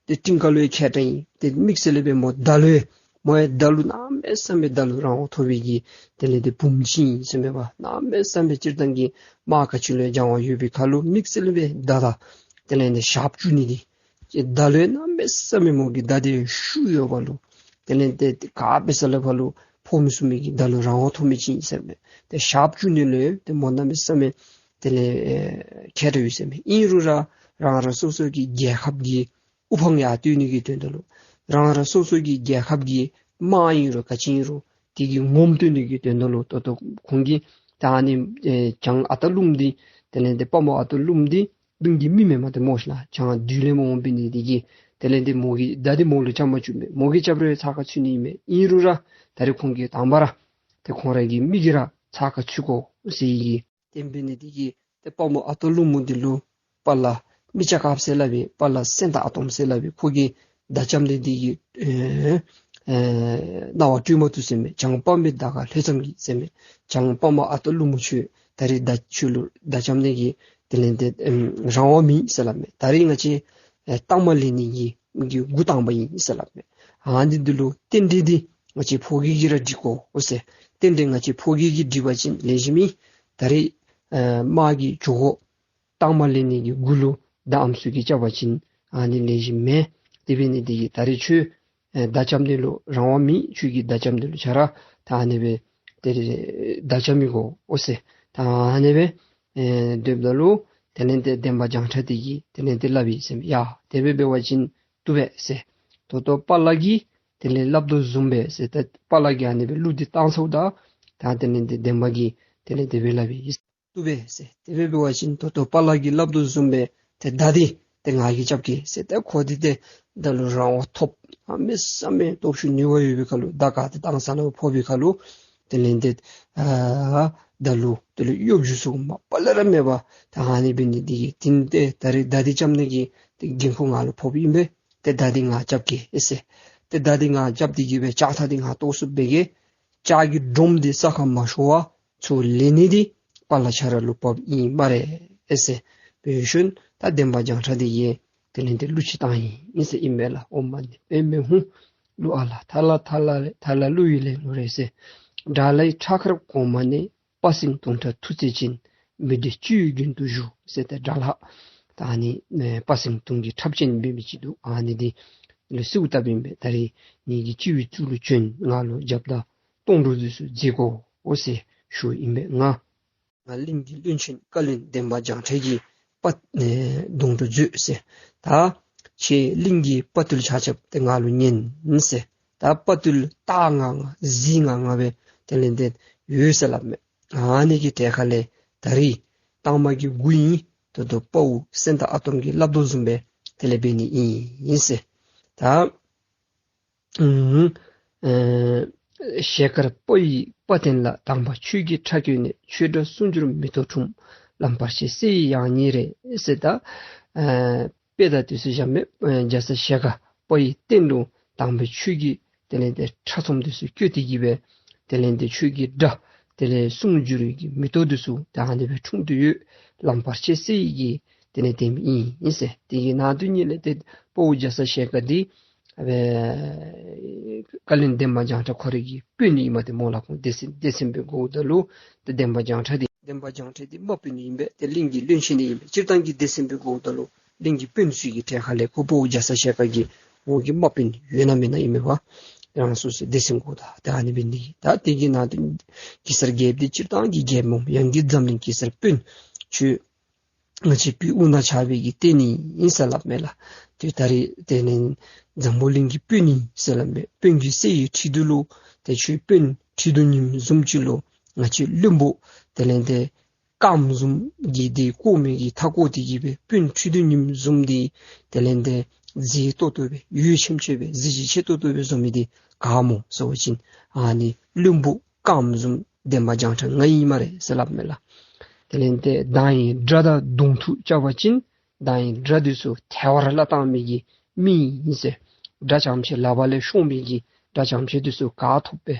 ཏེ་སྤྲིན་དཀར་ལུ་ཡང་མཁས་དྲགས་ཨིན། ཏེ་དམིགས་བསལ་སྦེ་མོ་མདའ་ལུ་ཡང་མོ་ཡང་མདའ་ལུ་གནམ་མེད་ས་མེད་མདའ་ལུ་རང་དབང་ཐོབ་པའི་གི་དེ་ལས་ཏེ་བུམོ་ཅིག་ཨིན་ཟེར་མས་པ། གནམ་མེད་ས་མེད་སྤྱིར་བཏང་གི་དམག་ག་ཅི་ལུ་ཡང་སྦྱང་བ་ཡོད་པའི་ཁར་ལུ་དམིགས་བསལ་སྦེ་མདའ་དང་དེ་ལས་ཏེ་ཞགསཔ་འཇུ་ནི་འདི་མདའ་ལུ་ཡང་གནམ་མེད་ས་མེད་མོ་གི་མདའ་འདི་ཤུགས་ཡོད་པ་ལུ་དེ་ལས་ཏེ་ག་འབད་ས་ལས་ཕར་ལུ་ཕོག་མི་ཚུགས་མི་གི་མདའ་ལུ་རང་དབང་ཐོབ་མི་ཅིག་ཨིན་ཟེར་མས། ཏེ་ཞགསཔ་འཇུ་ནི་ལུ་ཡང་ཏེ་མོ་གནམ་མེད་ས་མེད་དེ་ལས་ཨེ་མཁས་དྲགས་ཡོད་ཟེར་མས། ཨིན་རུང་ར་རང་རང་སོ་སོ་གི་རྒྱལ་ཁབ་ཀྱི་དབུ་འཕང་ཡར་བསྟོད་ནི་གི་དོན་དག་ལུ་རང་རང་སོ་སོ་གི་རྒྱལ་ཁབ་ཀྱི་དམག་ཨིན་རུང་ག་ཅི་ཨིན་རུང་དེ་གི་ངོམ་བསྟོད་ནི་གི་དོན་དག་ལུ་ད་ལྟོ་ཁོང་གིས་ད་ཨ་ནི་ཨེ་བྱང་ཨ་སྟག་ཀླུ་མོ་འདི་དེ་ལས་ཏེ་དཔའ་མོ་ཨ་སྟག་ཀླུ་མོ་འདི་གླིང་གི་མི་མེན་མས་ཏེ་སྨོ་ཤེ་ལགས། བྱང་བདུད་ལས་མར་འོང་འབད་ནི་དེ་གིས་དེ་ལས་ཏེ་མོ་གིས་མདའ་འདི་མོ་ལུ་རྐྱངམ་བཅུག་མས། མོ་གིས་རྐྱབ་རུང་ཚགས་ཁར་ཚུད་ནི་ཨིན་མས། ཨིན་རུང་ར་ད་རེས་ཁོང་གིས་དང་པ་ར་ཏེ་ཁོང་ར་གི་མི་གིས་ར་ཚགས་ཁར་ཚུད་དགོ་ཟེར་བའི་གི་དེ་འབད་ནི་དེ་གིས་ཏེ་དཔའ་མོ་ཨ་སྟག་ཀླུ་མོ་འདི་ལུ་དཔའ་ལ་མི་ལྕགས་དཀརཔོ་ཟེར་སླབ་པས། དཔའ་ལ་སེང་སྟག་ཨ་དོམ་ཟེར་སླབ་པས། ཁོ་གིས་མདའ་རྐྱབ་ནི་དེ་གིས་ཨེ་ཨེ་རྣ་བ་དཀྲོལ་མ་བཏུབ་ཟེར་མས། བྱང་དཔའ་མོའི་མདའ་ཁ་ལྷོད་ཙམ་གྱིས་ཟེར་མས། བྱང་དཔའ་མོ་ཨ་སྟག་ཀླུ་མོ་ཁྱོད་ད་རེས་མདའ་ཁྱོད་ལུ་མདའ་རྐྱབ་ནི་གི་དེ་ལས་ཏེ་ཨེམ་རང་དབང་མེད་ཟེར་སླབ་མས། ད་རེས་ང་བཅས་ཨེ་རྟགས་མ་ལེན་ནི་གི་གི་འགོ་དང་པ་ཨིན་ཟེར་སླབ་མས། ཨ་ནི་འདི་ལུ་རྟེན་འབྲེལ་འདི་ང་བཅས་ཕོ་རྒྱས་ཀྱིས་ར་སྒྲིག་དགོ་འོ་ཟེར། རྟེན་འབྲེལ་ང་བཅས་ཕོ་རྒྱས་ཀྱིས་སྒྲིག་པ་ཅིན་ལེགས་ཤོམ་ཨིན། ད་རེས་ཨེ་དམག་གི་བྱོག་ཁོ་རྟགས་མ་ལེན་ནི་གི་འགོ་ལུ་མདའ་ཨམ་སྲུ་གིས་རྐྱབ་པ་ཅིན་ཨ་ནི་ལེགས་ཤོམ་མེན། དེ་འབད་ནི་དེ་གིས་ད་རེས་ཁྱོད་ཨེ་མདའ་རྐྱབ་ནི་ལུ་རང་དབང་མེད། ཁྱོད་ཀྱིས་མདའ་རྐྱབ་ནི་ལུ་ཁྱོད་ར་ད་ཨ་ནི་སྦེ་དེ་རེས་མདའ་རྐྱབ་མི་དགོ་འོ་ཟེར། ད་ཨ་ནི་སྦེ་ཨེ་སྡོདཔ་ད་ལུ་དེ་ལས་ཏེ་འདན་མ་བྱང་ཁྲ་འདི་གིས་དེ་ལས་ཏེ་སླབ་ཡི་ཟེར་མས། ཡ་དེ་སྦེ་འབད་བ་ཅིན་བཏུབ་པས་ཟེར། ད་ལྟོ་དཔའ་ལ་གིས་དེ་ལས་སླབ་དོ་བཟུམ་སྦེ་ཟེར། ད་དཔའ་ལ་གིས་ཨ་ནི་སྦེ་གླུ་འདི་བཏང་ཚརཝ་ད་ད་དེ་ལས་ཏེ་འདན་མ་གིས་དེ་ལས་དེ་སྦེ་སླབ་ཡི། བཏུབ་པས་ཟེར། དེ་སྦེ་འབད་བ་ཅིན་ད་ལྟོ་དཔའ་ལ་གིས་སླབ་དོ་བཟུམ་སྦེ་ཏེ་མདའ་འདི་ཏེ་ང་གིས་རྐྱབ་གེ་ཟེར། ཏེ་ཁོ་འདི་ཏེ་མདའ་ལུ་རང་དབང་ཐོབ་གནམ་མེད་ས་མེད་སྟོབས་ཤུགས་ནུས་པ་ཡོད་པའི་ཁར་ལུ་མདའ་ག་ཏེ་བཏང་ས་ནང་ཕོག་པའི་ཁར་ལུ་དེ་ལས་ཏེ་ཨ་མདའ་ལུ་དེ་ལུ་གཡོ་སྒྱུ་ཟེར་མ་པ་ལས་ར་མེད་པར་ད་ཨ་ནི་འབད་ནི་དེ་གིས་ཏེ་ད་རེས་མདའ་འདི་རྐྱབ་ནི་གི་ཏེ་འགན་ཁུར་ང་ལུ་ཕོགཔ་ཨིན་པས། ཏེ་མདའ་འདི་ང་རྐྱབ་གེ་ཨེ་ཟེར། ཏེ་མདའ་འདི་ང་རྐྱབ་སྟེ་གི་སྦེ་ལྕགས་ཐག་འདི་ང་བཏོག་ཚུགསཔ་འབད་གེ། ལྕགས་ཀྱི་སྒྲོམ་འདི་ས་ཁར་མ་ཤོར་བར་ཚུར་ལེན་ནི་འདི་དཔའ་ལ་ཁྱོད་ར་ལུ་བབས་ཨིན་སྨ་རེ་ཨེ་ཟེར། འབད་ཞིནམ་ད་འདན་མ་བྱང་ཁྲ་འདི་གིས་དེ་ལས་ཏེ་གླུ་ཅིག་བཏང་ཡི་ཨིན་ཟེར་ཨིན་མས་ལགས། ཨོཾ་མ་ཎི་པདྨེ་ཧཱུྃ། གླུ་ཨ་ལ་ཐ་ལ་ཐ་ལ་རེད། ཐ་ལ་གླུ་ཡི་ལེན་ལུགས་རེད་ཟེར། དགྲ་ལྷའི་ཁྲག་མཁར་གོང་མ་ནས། དཔའ་སེང་དུང་ཁྲ་མཐུ་རྩལ་ཅན། མི་འདི་སྤྱི་བོའི་རྒྱན་དུ་བཞུགས་ཟེར། ཏེ་དགྲ་ལྷ་ད་ཨ་ནི་ཨེ་དཔའ་སེང་དུང་གི་ཁྲབ་ཅན་འབད་མི་ཅིག་འདུག། ཨ་ནི་འདི་ལུ་གསོལཝ་བཏབ་ཨིན་པས། ད་རེས་ངེ་གི་སྤྱི་བོའི་གཙུག་ལུ་བྱོན། ང་ལུ་རྒྱབ་དང་སྟོང་གྲོགས་འདི་ཚུ་མཛད་དགོ་འོ་ཟེར་ཞུཝ་ཨིན་པས། ང་ང་གླིང་གི་བློན་ཆེན་བཀའ་བློན་འདན་མ་བྱང་ཁྲ་གི་དཔའ་ཨེ་སྡོང་གྲོགས་མཛོད་ཟེར། ད་ཁྱེད་གླིང་གི་དཔའ་རྟུལ་ཆ་ཁྱབ་ཏེ་ང་ལུ་ཉན་ཟེར། ད་དཔའ་རྟུལ་སྟག་ལྔ་ལྔ་གཟིག་ལྔ་ལྔ་སྦེ་དེ་ལས་ཏེ་ཡོད་ཟེར་སླབ་མས། ཨ་ནི་གི་གྲལ་ཁ་ལས་ད་རེས་རྟགས་མ་གི་འགོ་ཨིན། ད་ལྟོ་དཔའ་བོ་སེང་སྟག་ཨ་དོམ་གིས་སླབ་དོ་བཟུམ་སྦེ་དེ་ལས་འབད་ནི་ཨིན་ཟེར། ད་ཨུམ་ཨེ་ཞལ་དཀར་དཔའ་ཡི་དཔའ་རྟེན་ལ། དང་པ་ཆོས་ཀྱི་ཁྲ་བཀོད་ནས། ཆོས་སྒྲ་ཟུང་འཇུག་མེ་ཏོག་འཁྲུངས། ལམ་བར་ཆད་སེལ་བའི་ཡང་སྙིང་རེད་ཟེར། ད་ཨེ་དཔེ་ད་དེ་ཚུ་བཞག་མས། ཨེ་རྒྱ་ཚ་ཞལ་དཀར་དཔའ་ཡི་རྟེན་ལུ་དང་པའི་ཆོས་ཀྱི་དེ་ལས་ཏེ་ཁྲ་ཚོམ་འདི་ཚུ་བཀོད་དེ་གི་སྦེ་དེ་ལས་ཏེ་ཆོས་ཀྱི་སྒྲ་དེ་ལས་ཟུང་འཇུག་གི་མེ་ཏོག་འདི་ཚུ་ད་ཨ་ནི་སྦེ་འཁྲུངས་ཏེ་ཡོད། ལམ་བར་ཆད་སེལ་ཡི་གི་དེ་ལས་ཏེ་ཨིན་ཨིན་ཟེར། དེ་གི་ནང་དོན་ཉིད་ལས་ཏེ་དཔའ་བོ་རྒྱ་ཚ་ཞལ་དཀར་འདི་ཨ་བཀའ་བློན་འདན་མ་བྱང་ཁྲ་ཁོ་རའི་གི་སྤུན་ཨིན་མས་ཏེ་སྨོ་ལགས། ཁོང་སྡེ་ཚན་སྡེ་ཚན་པའི་འགོ་ད་ལུ་ཏེ་འདན་མ་བྱང་ཁྲ་འདི་འདན་མ་བྱང་ཁྲ་འདི་དམག་དཔོན་ཨིན་པས། ཏེ་གླིང་གི་བློན་ཆེན་ཨིན་པས། སྤྱིར་བཏང་གི་སྡེ་ཚན་པའི་འགོ་ད་ལུ་གླིང་གི་དཔོན་ཚུ་གི་གྲལ་ཁ་ལས་ཁོ་དཔའ་བོ་རྒྱ་ཚ་ཞལ་དཀར་གྱི་འོག་གི་དམག་དཔོན་ཡོད་ན་མེད་ན་ཨིན་མས་པ། རང་སོ་སོའི་སྡེ་ཚན་འགོ་ད་ད་ཨ་ནི་འབད་ནི་ད་དེ་གི་ནང་དོན་གེ་སར་རྒྱལཔོ་འདི་སྤྱིར་བཏང་གི་རྒྱལ་མོ་ཡང་གི་འཛམ་གླིང་གེ་སར་དཔོན་ཁྱོད་ང་བཅས་བོད་དབུ་ནག་ཆགས་པའི་གི་རྟེན་ཨིན་ཟེར་སླབ་མས་ལགས། ཏེ་ད་རེས་དེ་ལས་འཛམ་བུ་གླིང་གི་དཔོན་ཨིན་ཟེར་སླབ་མས། དཔོན་གྱི་སྲས་ཡི་ཁྲི་གདུགས་ལུ་ཏེ་ཁྱོད་དཔོན་ཁྲི་གདུགས་ཉིམ་བཟུམ་ཅིག་ལུ་ང་བཅས་བློན་པོ་དེ་ལས་ཏེ་རྐངམ་བཟུམ་གྱི་འདི་བཀོག་མི་གི་མཐའ་བཀོག་སྟེ་གི་སྦེ་དཔོན་ཁྲི་གདུགས་ཉིམ་བཟུམ་འདི་དེ་ལས་ཏེ་མཛེས་ཏོག་ཏོ་སྦེ་ཡོད་ཆེམ་ཆེམ་སྦེ་གཟི་བརྗིད་ཆེ་ཏོག་ཏོ་སྦེ་བཟོ་མི་འདི་ག་སྨོ་ཟེར་བ་ཅིན་ཨ་ནི་བློན་པོ་རྐངམ་བཟུམ་འདན་མ་བྱང་ཁྲ་ང་ཨིན་སྨ་རེ་ཟེར་སླབ་མས་ལགས། དེ་ལས་ཏེ་མདའ་ཡི་སྒྲ་དང་མདུང་ཐུང་རྐྱབ་པ་ཅིན་མདའ་ཡི་སྒྲ་འདི་ཚུ་ཐལ་བར་བརླག་བཏང་མི་གི་མི་ཨིན་ཟེར། སྒྲ་རྐྱངམ་ཅིག་ལག་པ་ལས་ཤོར་མི་གི་སྒྲ་རྐྱངམ་ཅིག་འདི་ཚུ་ག་ཐོབ་སྦེ་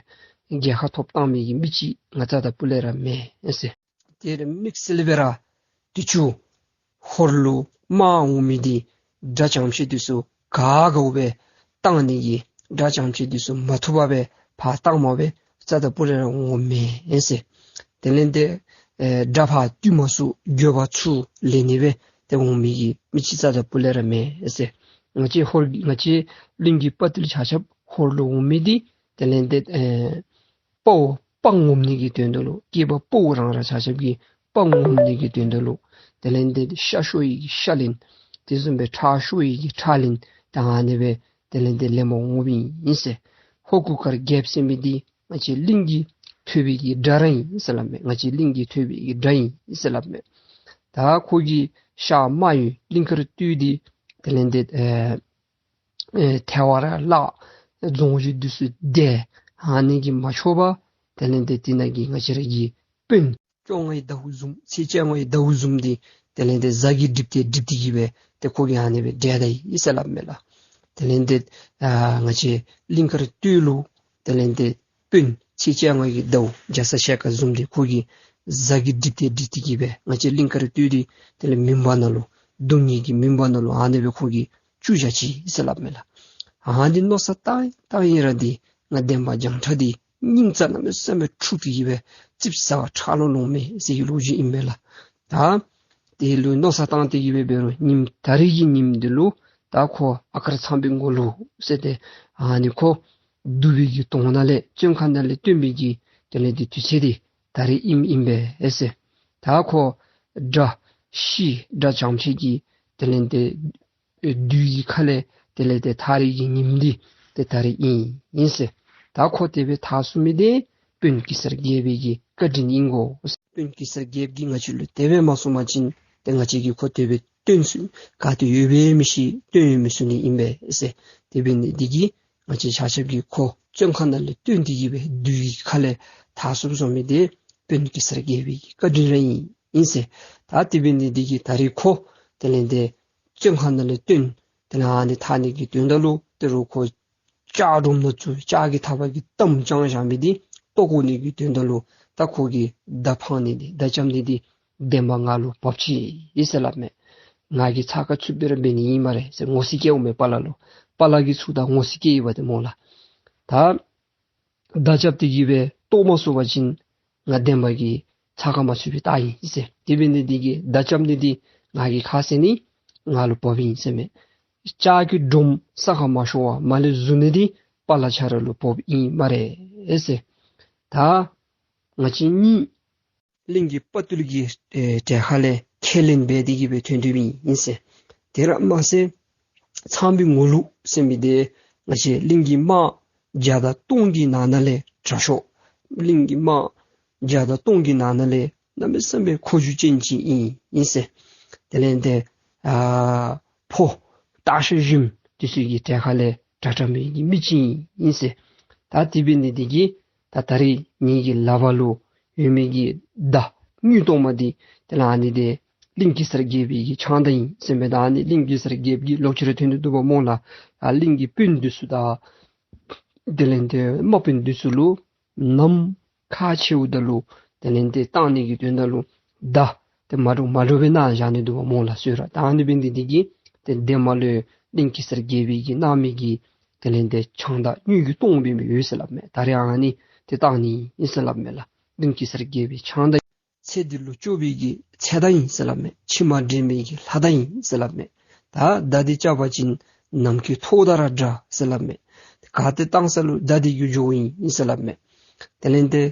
རྒྱལ་ཁ་ཐོབ་བཏང་མི་གི་མི་ཅིག་ང་བཅས་དང་སྤུ་ལས་ར་མེན་ཟེར། དེ་ར་དམིགས་བསལ་སྦེ་ར་དུས་ཅི་ཧོར་ལུ་དམག་འོང་མི་འདི་དགྲ་ཅམ་ཆེ་འདི་ཚུ་ག་ག་སྦེ་བཏང་ནི་གི་དགྲ་ཅམ་ཆེ་འདི་ཚུ་མ་ཐུབ་པར་སྦེ་ཕར་བཏང་མ་སྦེ་རྩ་དང་པོ་ལས་ར་འོང་མས་ཟེར། དེ་ལས་འདི་ཨེ་དགྲ་ཕར་བཏུལ་མ་ཚུགས་འགྱོད་པ་ཚུར་ལེན་ནི་སྦེ་ཏེ་འོང་མི་གི་མི་ཅིག་རྩ་དང་པོ་ལས་ར་མེད་ཟེར། ང་བཅས་ཧོར་གྱི་ང་བཅས་གླིང་གི་དཔའ་བརྟུལ་ཆ་ཁྱབ་ཧོར་ལུ་འོང་མི་འདི་དེ་ལས་འདི་ཨེ་དཔའ་བོ་དཔའ་ངོམ་ནི་གི་དོན་དག་ལུ་སྐྱེས་པ་དཔའ་བོ་རང་ར་ཆ་ཁྱབ་ཀྱིས་དཔའ་ངོམ་ནི་གི་དོན་དག་ལུ་དེ་ལས་འདི་ཤ་ཤོར་ཡི་གི་ཤ་ལེན། དེ་བཟུམ་སྦེ་ཁྲག་ཤོར་ཡི་གི་ཁྲག་ལེན། ད་ཨ་ནི་སྦེ་དེ་ལས་འདི་ལེན་པར་འོང་མི་ཨིན་ཟེར། ཧོར་གུར་དཀར་རྒྱལཔོ་ཟེར་མི་འདི་ང་བཅས་གླིང་གི་ཐོད་པའི་གི་དགྲ་ར་ཨིན་ཟེར་སླབ་མས། ང་བཅས་གླིང་གི་ཐོད་པའི་གི་དགྲ་ཨིན་ཟེར་སླབ་མས། ད་ཁོ་གི་ཤ་མ་ཡུལ་གླིང་དཀར་སྟོད་འདི་དེ་ལས་འདི་ཨེ་ཨེ་ཐལ་བ་ར་བརླག། རྫོང་གཞི་འདི་ཚུ་དེད། ཨ་ནི་གིས་མ་ཆོག་པར་དེ་ལས་འདི་དེ་ནང་གི་ང་བཅས་ར་གི་དཔོན་བཅོ་ལྔའི་ཟླཝ་བཟུམ་ཚེས་བཅོ་ལྔའི་ཟླཝ་བཟུམ་འདི་དེ་ལས་འདི་གཟའ་གིས་བསྒྲིབས་ཏེ་བསྒྲིབས་ཏེ་གི་སྦེ་ཏེ་ཁོ་གིས་ཨ་ནི་སྦེ་དེད་ད་ཡི་ཟེར་སླབ་མས་ལགས། དེ་ལས་འདི་ཨ་ང་བཅས་གླིང་དཀར་སྟོད་ལུ་དེ་ལས་འདི་དཔོན་ཚེས་བཅོ་ལྔ་གི་ཟླཝ་རྒྱ་ཚ་ཞལ་དཀར་བཟུམ་འདི་ཁོ་གིས་གཟའ་གིས་བསྒྲིབས་ཏེ་བསྒྲིབས་ཏེ་གི་སྦེ་ང་བཅས་གླིང་དཀར་སྟོད་འདི་དེ་ལས་མུན་པ་ནང་ལུ་སྡུག་བསྔལ་གྱི་མུན་པ་ནང་ལུ་ཨ་ནི་སྦེ་ཁོ་གིས་བཅུག་བཞག་ཅི་ཟེར་སླབ་མས་ལགས། ཨ་ནི་མནོ་བསམ་བཏང་བཏང་ཡི་ར་འདི་ང་འདན་མ་བྱང་ཁྲ་འདི་སྙིང་རྩ་གནམ་མེད་ས་མེད་འཁྲུགས་ཏེ་གི་སྦེ་ཙིགཔ་ཟ་བར་ཁྲག་ལོ་ལོང་མས་ཟེར་གྱི་ལོ་རྒྱུས་ཨིན་པས་ལགས། ད་དེ་ལུ་མནོ་བསམ་བཏང་སྟེ་གི་སྦེ་འབད་རུང་ཉིནམ་ད་རིས་ཀྱི་ཉིནམ་འདི་ལུ་ད་ཁོ་ཨ་དཀར་ཚངས་པའི་ངོ་ལུག་ཟེར་ཏེ་ཨ་ནི་ཁོ་གདུག་པའི་གི་དོང་ནང་ལས་བཙོན་ཁང་ནང་ལས་བཏོན་པའི་གི་དེ་ལས་འདི་དུས་ཚོད་འདི་ད་རིས་ཨིནམ་ཨིན་པས་ཟེར། ད་ཁོ་དགྲ་ཤི་དགྲ་ཅམ་ཆེ་གི་དེ་ལས་འདི་བདུད་ཀྱི་ཁ་ལས་དེ་ལས་འདི་ཐར་རིས་ཀྱི་ཉིནམ་འདི་ཏེ་ད་རིས་ཨིན་ཨིན་ཟེར། ད་ཁོ་དེ་སྦེ་ཐར་ཚུགས་མི་འདི་དཔོན་གེ་སར་རྒྱལ་པོའི་གི་བཀའ་དྲིན་ཨིན་གོ། དཔོན་གེ་སར་རྒྱལཔོ་གིས་ང་བཅས་ལུ་དེ་སྦེ་མ་གསུངས་པ་ཅིན་ཏེ་ང་བཅས་ཀྱིས་ཁོ་དེ་སྦེ་བཏོན་ཚུགས་ག་ཏེ་ཡོད་པའི་མི་ཤེས། བཏོན་ཡང་མི་ཚུགས་ནི་ཨིན་པས་ཟེར། དེ་འབད་ནི་འདི་གིས་ང་བཅས་ཆ་ཁྱབ་ཀྱིས་ཁོ་བཙོན་ཁང་ནང་ལས་བཏོན་ཏེ་གི་སྦེ་བདུད་ཀྱི་ཁ་ལས་ཐར་ཚུགས་ཚུགས་མི་འདི་དཔོན་གེ་སར་རྒྱལ་པོའི་གི་བཀའ་དྲིན་ར་ཨིན་ཨིན་ཟེར། ད་དེ་འབད་ནི་འདི་གིས་ད་རིས་ཁོ་དེ་ལས་འདི་བཙོན་ཁང་ནང་ལས་བཏོན་དེ་ལས་ཨ་ནི་ཐར་ནི་གི་དོན་དག་ལུ་དེ་རུང་ཁོ་ལྕགས་སྒྲོམ་ནང་བཙུགས་ལྕགས་ཀྱི་ཐགཔ་གིས་བསྡམས་བཅང་བཞག་མི་འདི་བཏོག་བཀོ་ནི་གི་དོན་དག་ལུ་ད་ཁོ་གིས་མདའ་འཕང་ནི་འདི་མདའ་རྐྱབ་ནི་འདི་འདན་མ་ང་ལུ་བབས་ཅི་ཟེར་སླབ་མས། ང་གིས་ཚ་ཁ་ཚུད་སྦེ་ར་འབད་ནི་ཨིན་སྨ་རེ་ཟེར་ངོ་ཤེས་སྐྱེཝ་མས་པ་ལ་ལུ། པ་ལ་གིས་ཚུར་ད་ངོ་ཤེས་སྐྱེ་ཡི་བ་ཏེ་སྨོ་ལགས། ད་མདའ་རྐྱབ་སྟེ་གི་སྦེ་བཏོག་མ་ཚུགས་པ་ཅིན་ང་འདན་མ་གིས་ཚ་ཁ་མ་ཚུད་པའི་རྟགས་ཨིན་ཟེར། དེ་འབད་ནི་འདི་གིས་མདའ་རྐྱབ་ནི་འདི་ང་གིས་ཁ་བཟེད་ནི་ང་ལུ་བབས་ཨིན་ཟེར་མས། ལྕགས་ཀྱི་སྒྲོམ་ས་ཁར་མ་ཤོར་བར་མར་ལས་བཟུང་ནི་འདི་པ་ལ་ཁྱོད་ར་ལུ་བབས་ཨིན་སྨ་རེ་ཟེར། ད་ང་བཅས་གཉིས་གླིང་གི་དཔའ་བརྟུལ་གྱི་ཨེ་གྲལ་ཁ་ལས་ཁས་ལེན་འབད་དེ་གི་སྦེ་ཐོན་ཐོནམ་ཨིན་ཟེར། དེ་ར་མ་ཚད་ཚངས་པའི་ངོ་ལུག་ཟེར་མི་འདི་ང་བཅས་གླིང་གི་དམག་བརྒྱ་དང་སྟོང་གི་ནང་ན་ལས་དྲག་ཤོས། གླིང་གི་དམག་བརྒྱ་དང་སྟོང་གི་ནང་ན་ལས་གནམ་མེད་ས་མེད་མཁོ་རྒྱུ་ཅན་ཅིག་ཨིན་ཨིན་ཟེར། དེ་ལས་འདི་ཨ་ཕོ་སྟག་ཤར་ཞོན་འདི་ཚུ་གི་གྲལ་ཁ་ལས་དྲག་དྲག་མི་གི་མི་ཅིག་ཨིན་ཟེར། ད་དེ་འབད་ནི་འདི་གིས་ད་ད་རིས་ངེ་གི་ལག་པ་ལུ་ཡོད་མི་གི་མདའ་དངུལ་གཏོར་མ་འདི་དེ་ལས་ཨ་ནི་འདི་གླིང་གེ་སར་རྒྱལ་པོའི་གི་ཕྱག་མདའ་ཨིན་ཟེར་མས། ད་ཨ་ནི་གླིང་གེ་སར་རྒྱལཔོ་གིས་ལོག་ཅི་ར་ཐོན་ཏེ་འདུག་པ་སྨོ་ལགས། ཨ་གླིང་གི་དཔོན་འདི་ཚུ་དང་དེ་ལས་འདི་དམག་དཔོན་འདི་ཚུ་ལུ་ནམ་ཁག་ཆེཝ་ད་ལུ་དེ་ལས་འདི་བཏང་ནི་གི་དོན་དག་ལུ་མདའ་དེ་མ་འདྲཝ་མ་འདྲཝ་སྦེ་གནང་བཞག་ནི་འདུག་པ་སྨོ་ལགས་གསོལ་རས། ད་ཨ་ནི་འབད་ནི་འདི་གིས་ཏེ་འདན་མ་ལུ་གླིང་གེ་སར་རྒྱལ་པོའི་གི་གནང་མི་གི་དེ་ལས་འདི་ཕྱག་མདའ་དངུལ་གྱི་སྟོང་འབད་མི་ཡོད་ཟེར་སླབ་མས། ད་རིས་ཨ་ནི་འདི་བཏང་ནི་ཨིན་ཟེར་སླབ་མས་ལགས། གླིང་གེ་སར་རྒྱལ་པོའི་ཕྱག་མདའ་ཚེ་འདི་ལུ་སྐྱོབ་པའི་གི་ཚེ་མདའ་ཨིན་ཟེར་སླབ་མས། ཕྱི་མ་འདྲེན་པའི་གི་ལྷ་མདའ་ཨིན་ཟེར་སླབ་མས། ད་མདའ་འདི་རྐྱབ་པ་ཅིན་ནམ་མཁའི་ཐོག་དང་ར་འདྲ་ཟེར་སླབ་མས། ག་ཏེ་བཏང་ས་ལུ་མདའ་འདི་གིས་འགྱོཝ་ཨིན་ཟེར་སླབ་མས། དེ་ལས་འདི་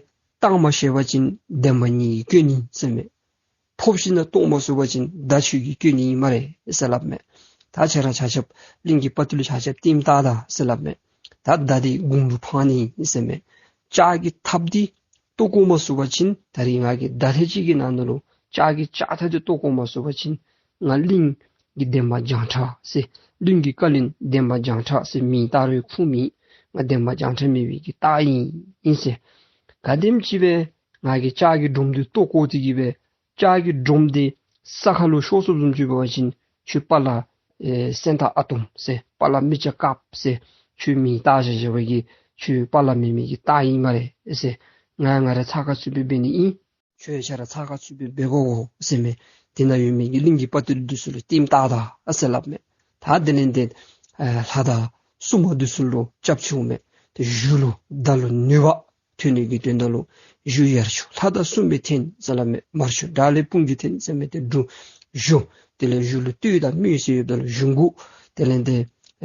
བཏང་མ་ཤེས་པ་ཅིན་འདན་མ་ངེ་གི་སྐྱོན་ཨིན་ཟེར་མས། ཕོག་ཞིནམ་ལས་བཏོག་མ་ཚུགས་པ་ཅིན་མདའ་ཁྱོད་ཀྱི་སྐྱོན་ཨིན་སྨ་རེ་ཟེར་སླབ་མས། ད་ཁྱེད་ར་ཆ་ཁྱབ་གླིང་གི་དཔའ་བརྟུལ་ཆ་ཁྱབ་ལྟདམོ་བལྟ་ད་ཟེར་སླབ་མས། ད་མདའ་འདི་དགུང་ལུ་འཕང་ནི་ཨིན་ཟེར་མས། ལྕགས་ཀྱི་ཐགཔ་འདི་བཏོག་བཀོ་མ་ཚུགས་པ་ཅིན་ད་རིས་ང་གིས་མདའ་ལྷེབ་ཅིག་གི་ནང་ན་ལུ་ལྕགས་ཀྱི་ལྕགས་ཐག་འདི་བཏོག་བཀོ་མ་ཚུགས་པ་ཅིན་ང་གླིང་གི་འདན་མ་བྱང་ཁྲ་ཟེར་གླིང་གི་བཀའ་བློན་འདན་མ་བྱང་ཁྲ་ཟེར་མིང་བཏགས་རུང་ཁུངས་མེད། ང་འདན་མ་བྱང་ཁྲ་མེན་པའི་གི་རྟགས་ཨིན་ཨིན་ཟེར། ག་དེམ་ཅིག་སྦེ་ང་གིས་ལྕགས་ཀྱི་སྒྲོམ་འདི་བཏོག་བཀོ་སྟེ་གི་སྦེ་ལྕགས་ཀྱི་སྒྲོམ་འདི་ས་ཁ་ལུ་ཤོར་སོཔ་བཟུམ་ཅིག་འབད་བ་ཅིན་ཁྱོད་དཔའ་ལ་ཨེ་སེང་སྟག་ཨ་དོམ་ཟེར་དཔའ་ལ་མི་ལྕགས་དཀརཔོ་ཟེར་ཁྱོད་མིང་བཏགས་བཞག་བཞག་པའི་གི་ཁྱོད་དཔའ་ལ་མེན་མི་གི་རྟགས་ཨིན་སྨ་རེ་ཟེར། ང་ང་ར་ཚ་ཁ་ཚུད་སྦེ་འབད་ནི་ཨིན། ཁྱོད་ཡང་ཁྱོད་ར་ཚགས་ཁར་ཚུད་སྦེ་འབད་དགོ་ཟེར་མས། དེ་ནང་ཡོད་མི་གི་གླིང་གི་དཔའ་རྟུལ་འདི་ཚུ་ལུ་ལྟདམོ་བལྟ་ད་ཟེར་སླབ་མས། ད་དེ་ལས་ཏེ་ཨེ་ལྷ་དང་སྲུང་མ་འདི་ཚུ་ལུ་སྐྱབས་བཅོལ་མས། ཏེ་གཞུ་ལུ་མདའ་ལུ་ནུས་པ་ཐོན་ནི་གི་དོན་དག་ལུ་གཞུ་ཡར་ཆུ་ལྷ་དང་སྲུང་མས་འཐེན་ཟེར་སླབ་མས། མར་ཆུ་དགྲ་ལྷའི་དཔུང་གིས་འཐེན་ཟེར་མས། ཏེ་གཞུ་གཞུ་དེ་ལས་གཞུ་ལུ་གཏོས་དང་སྨོད་ཟེར་ཡོདཔ་ད་ལུ་གཞུ་འགུག། དེ་ལས་ཏེ་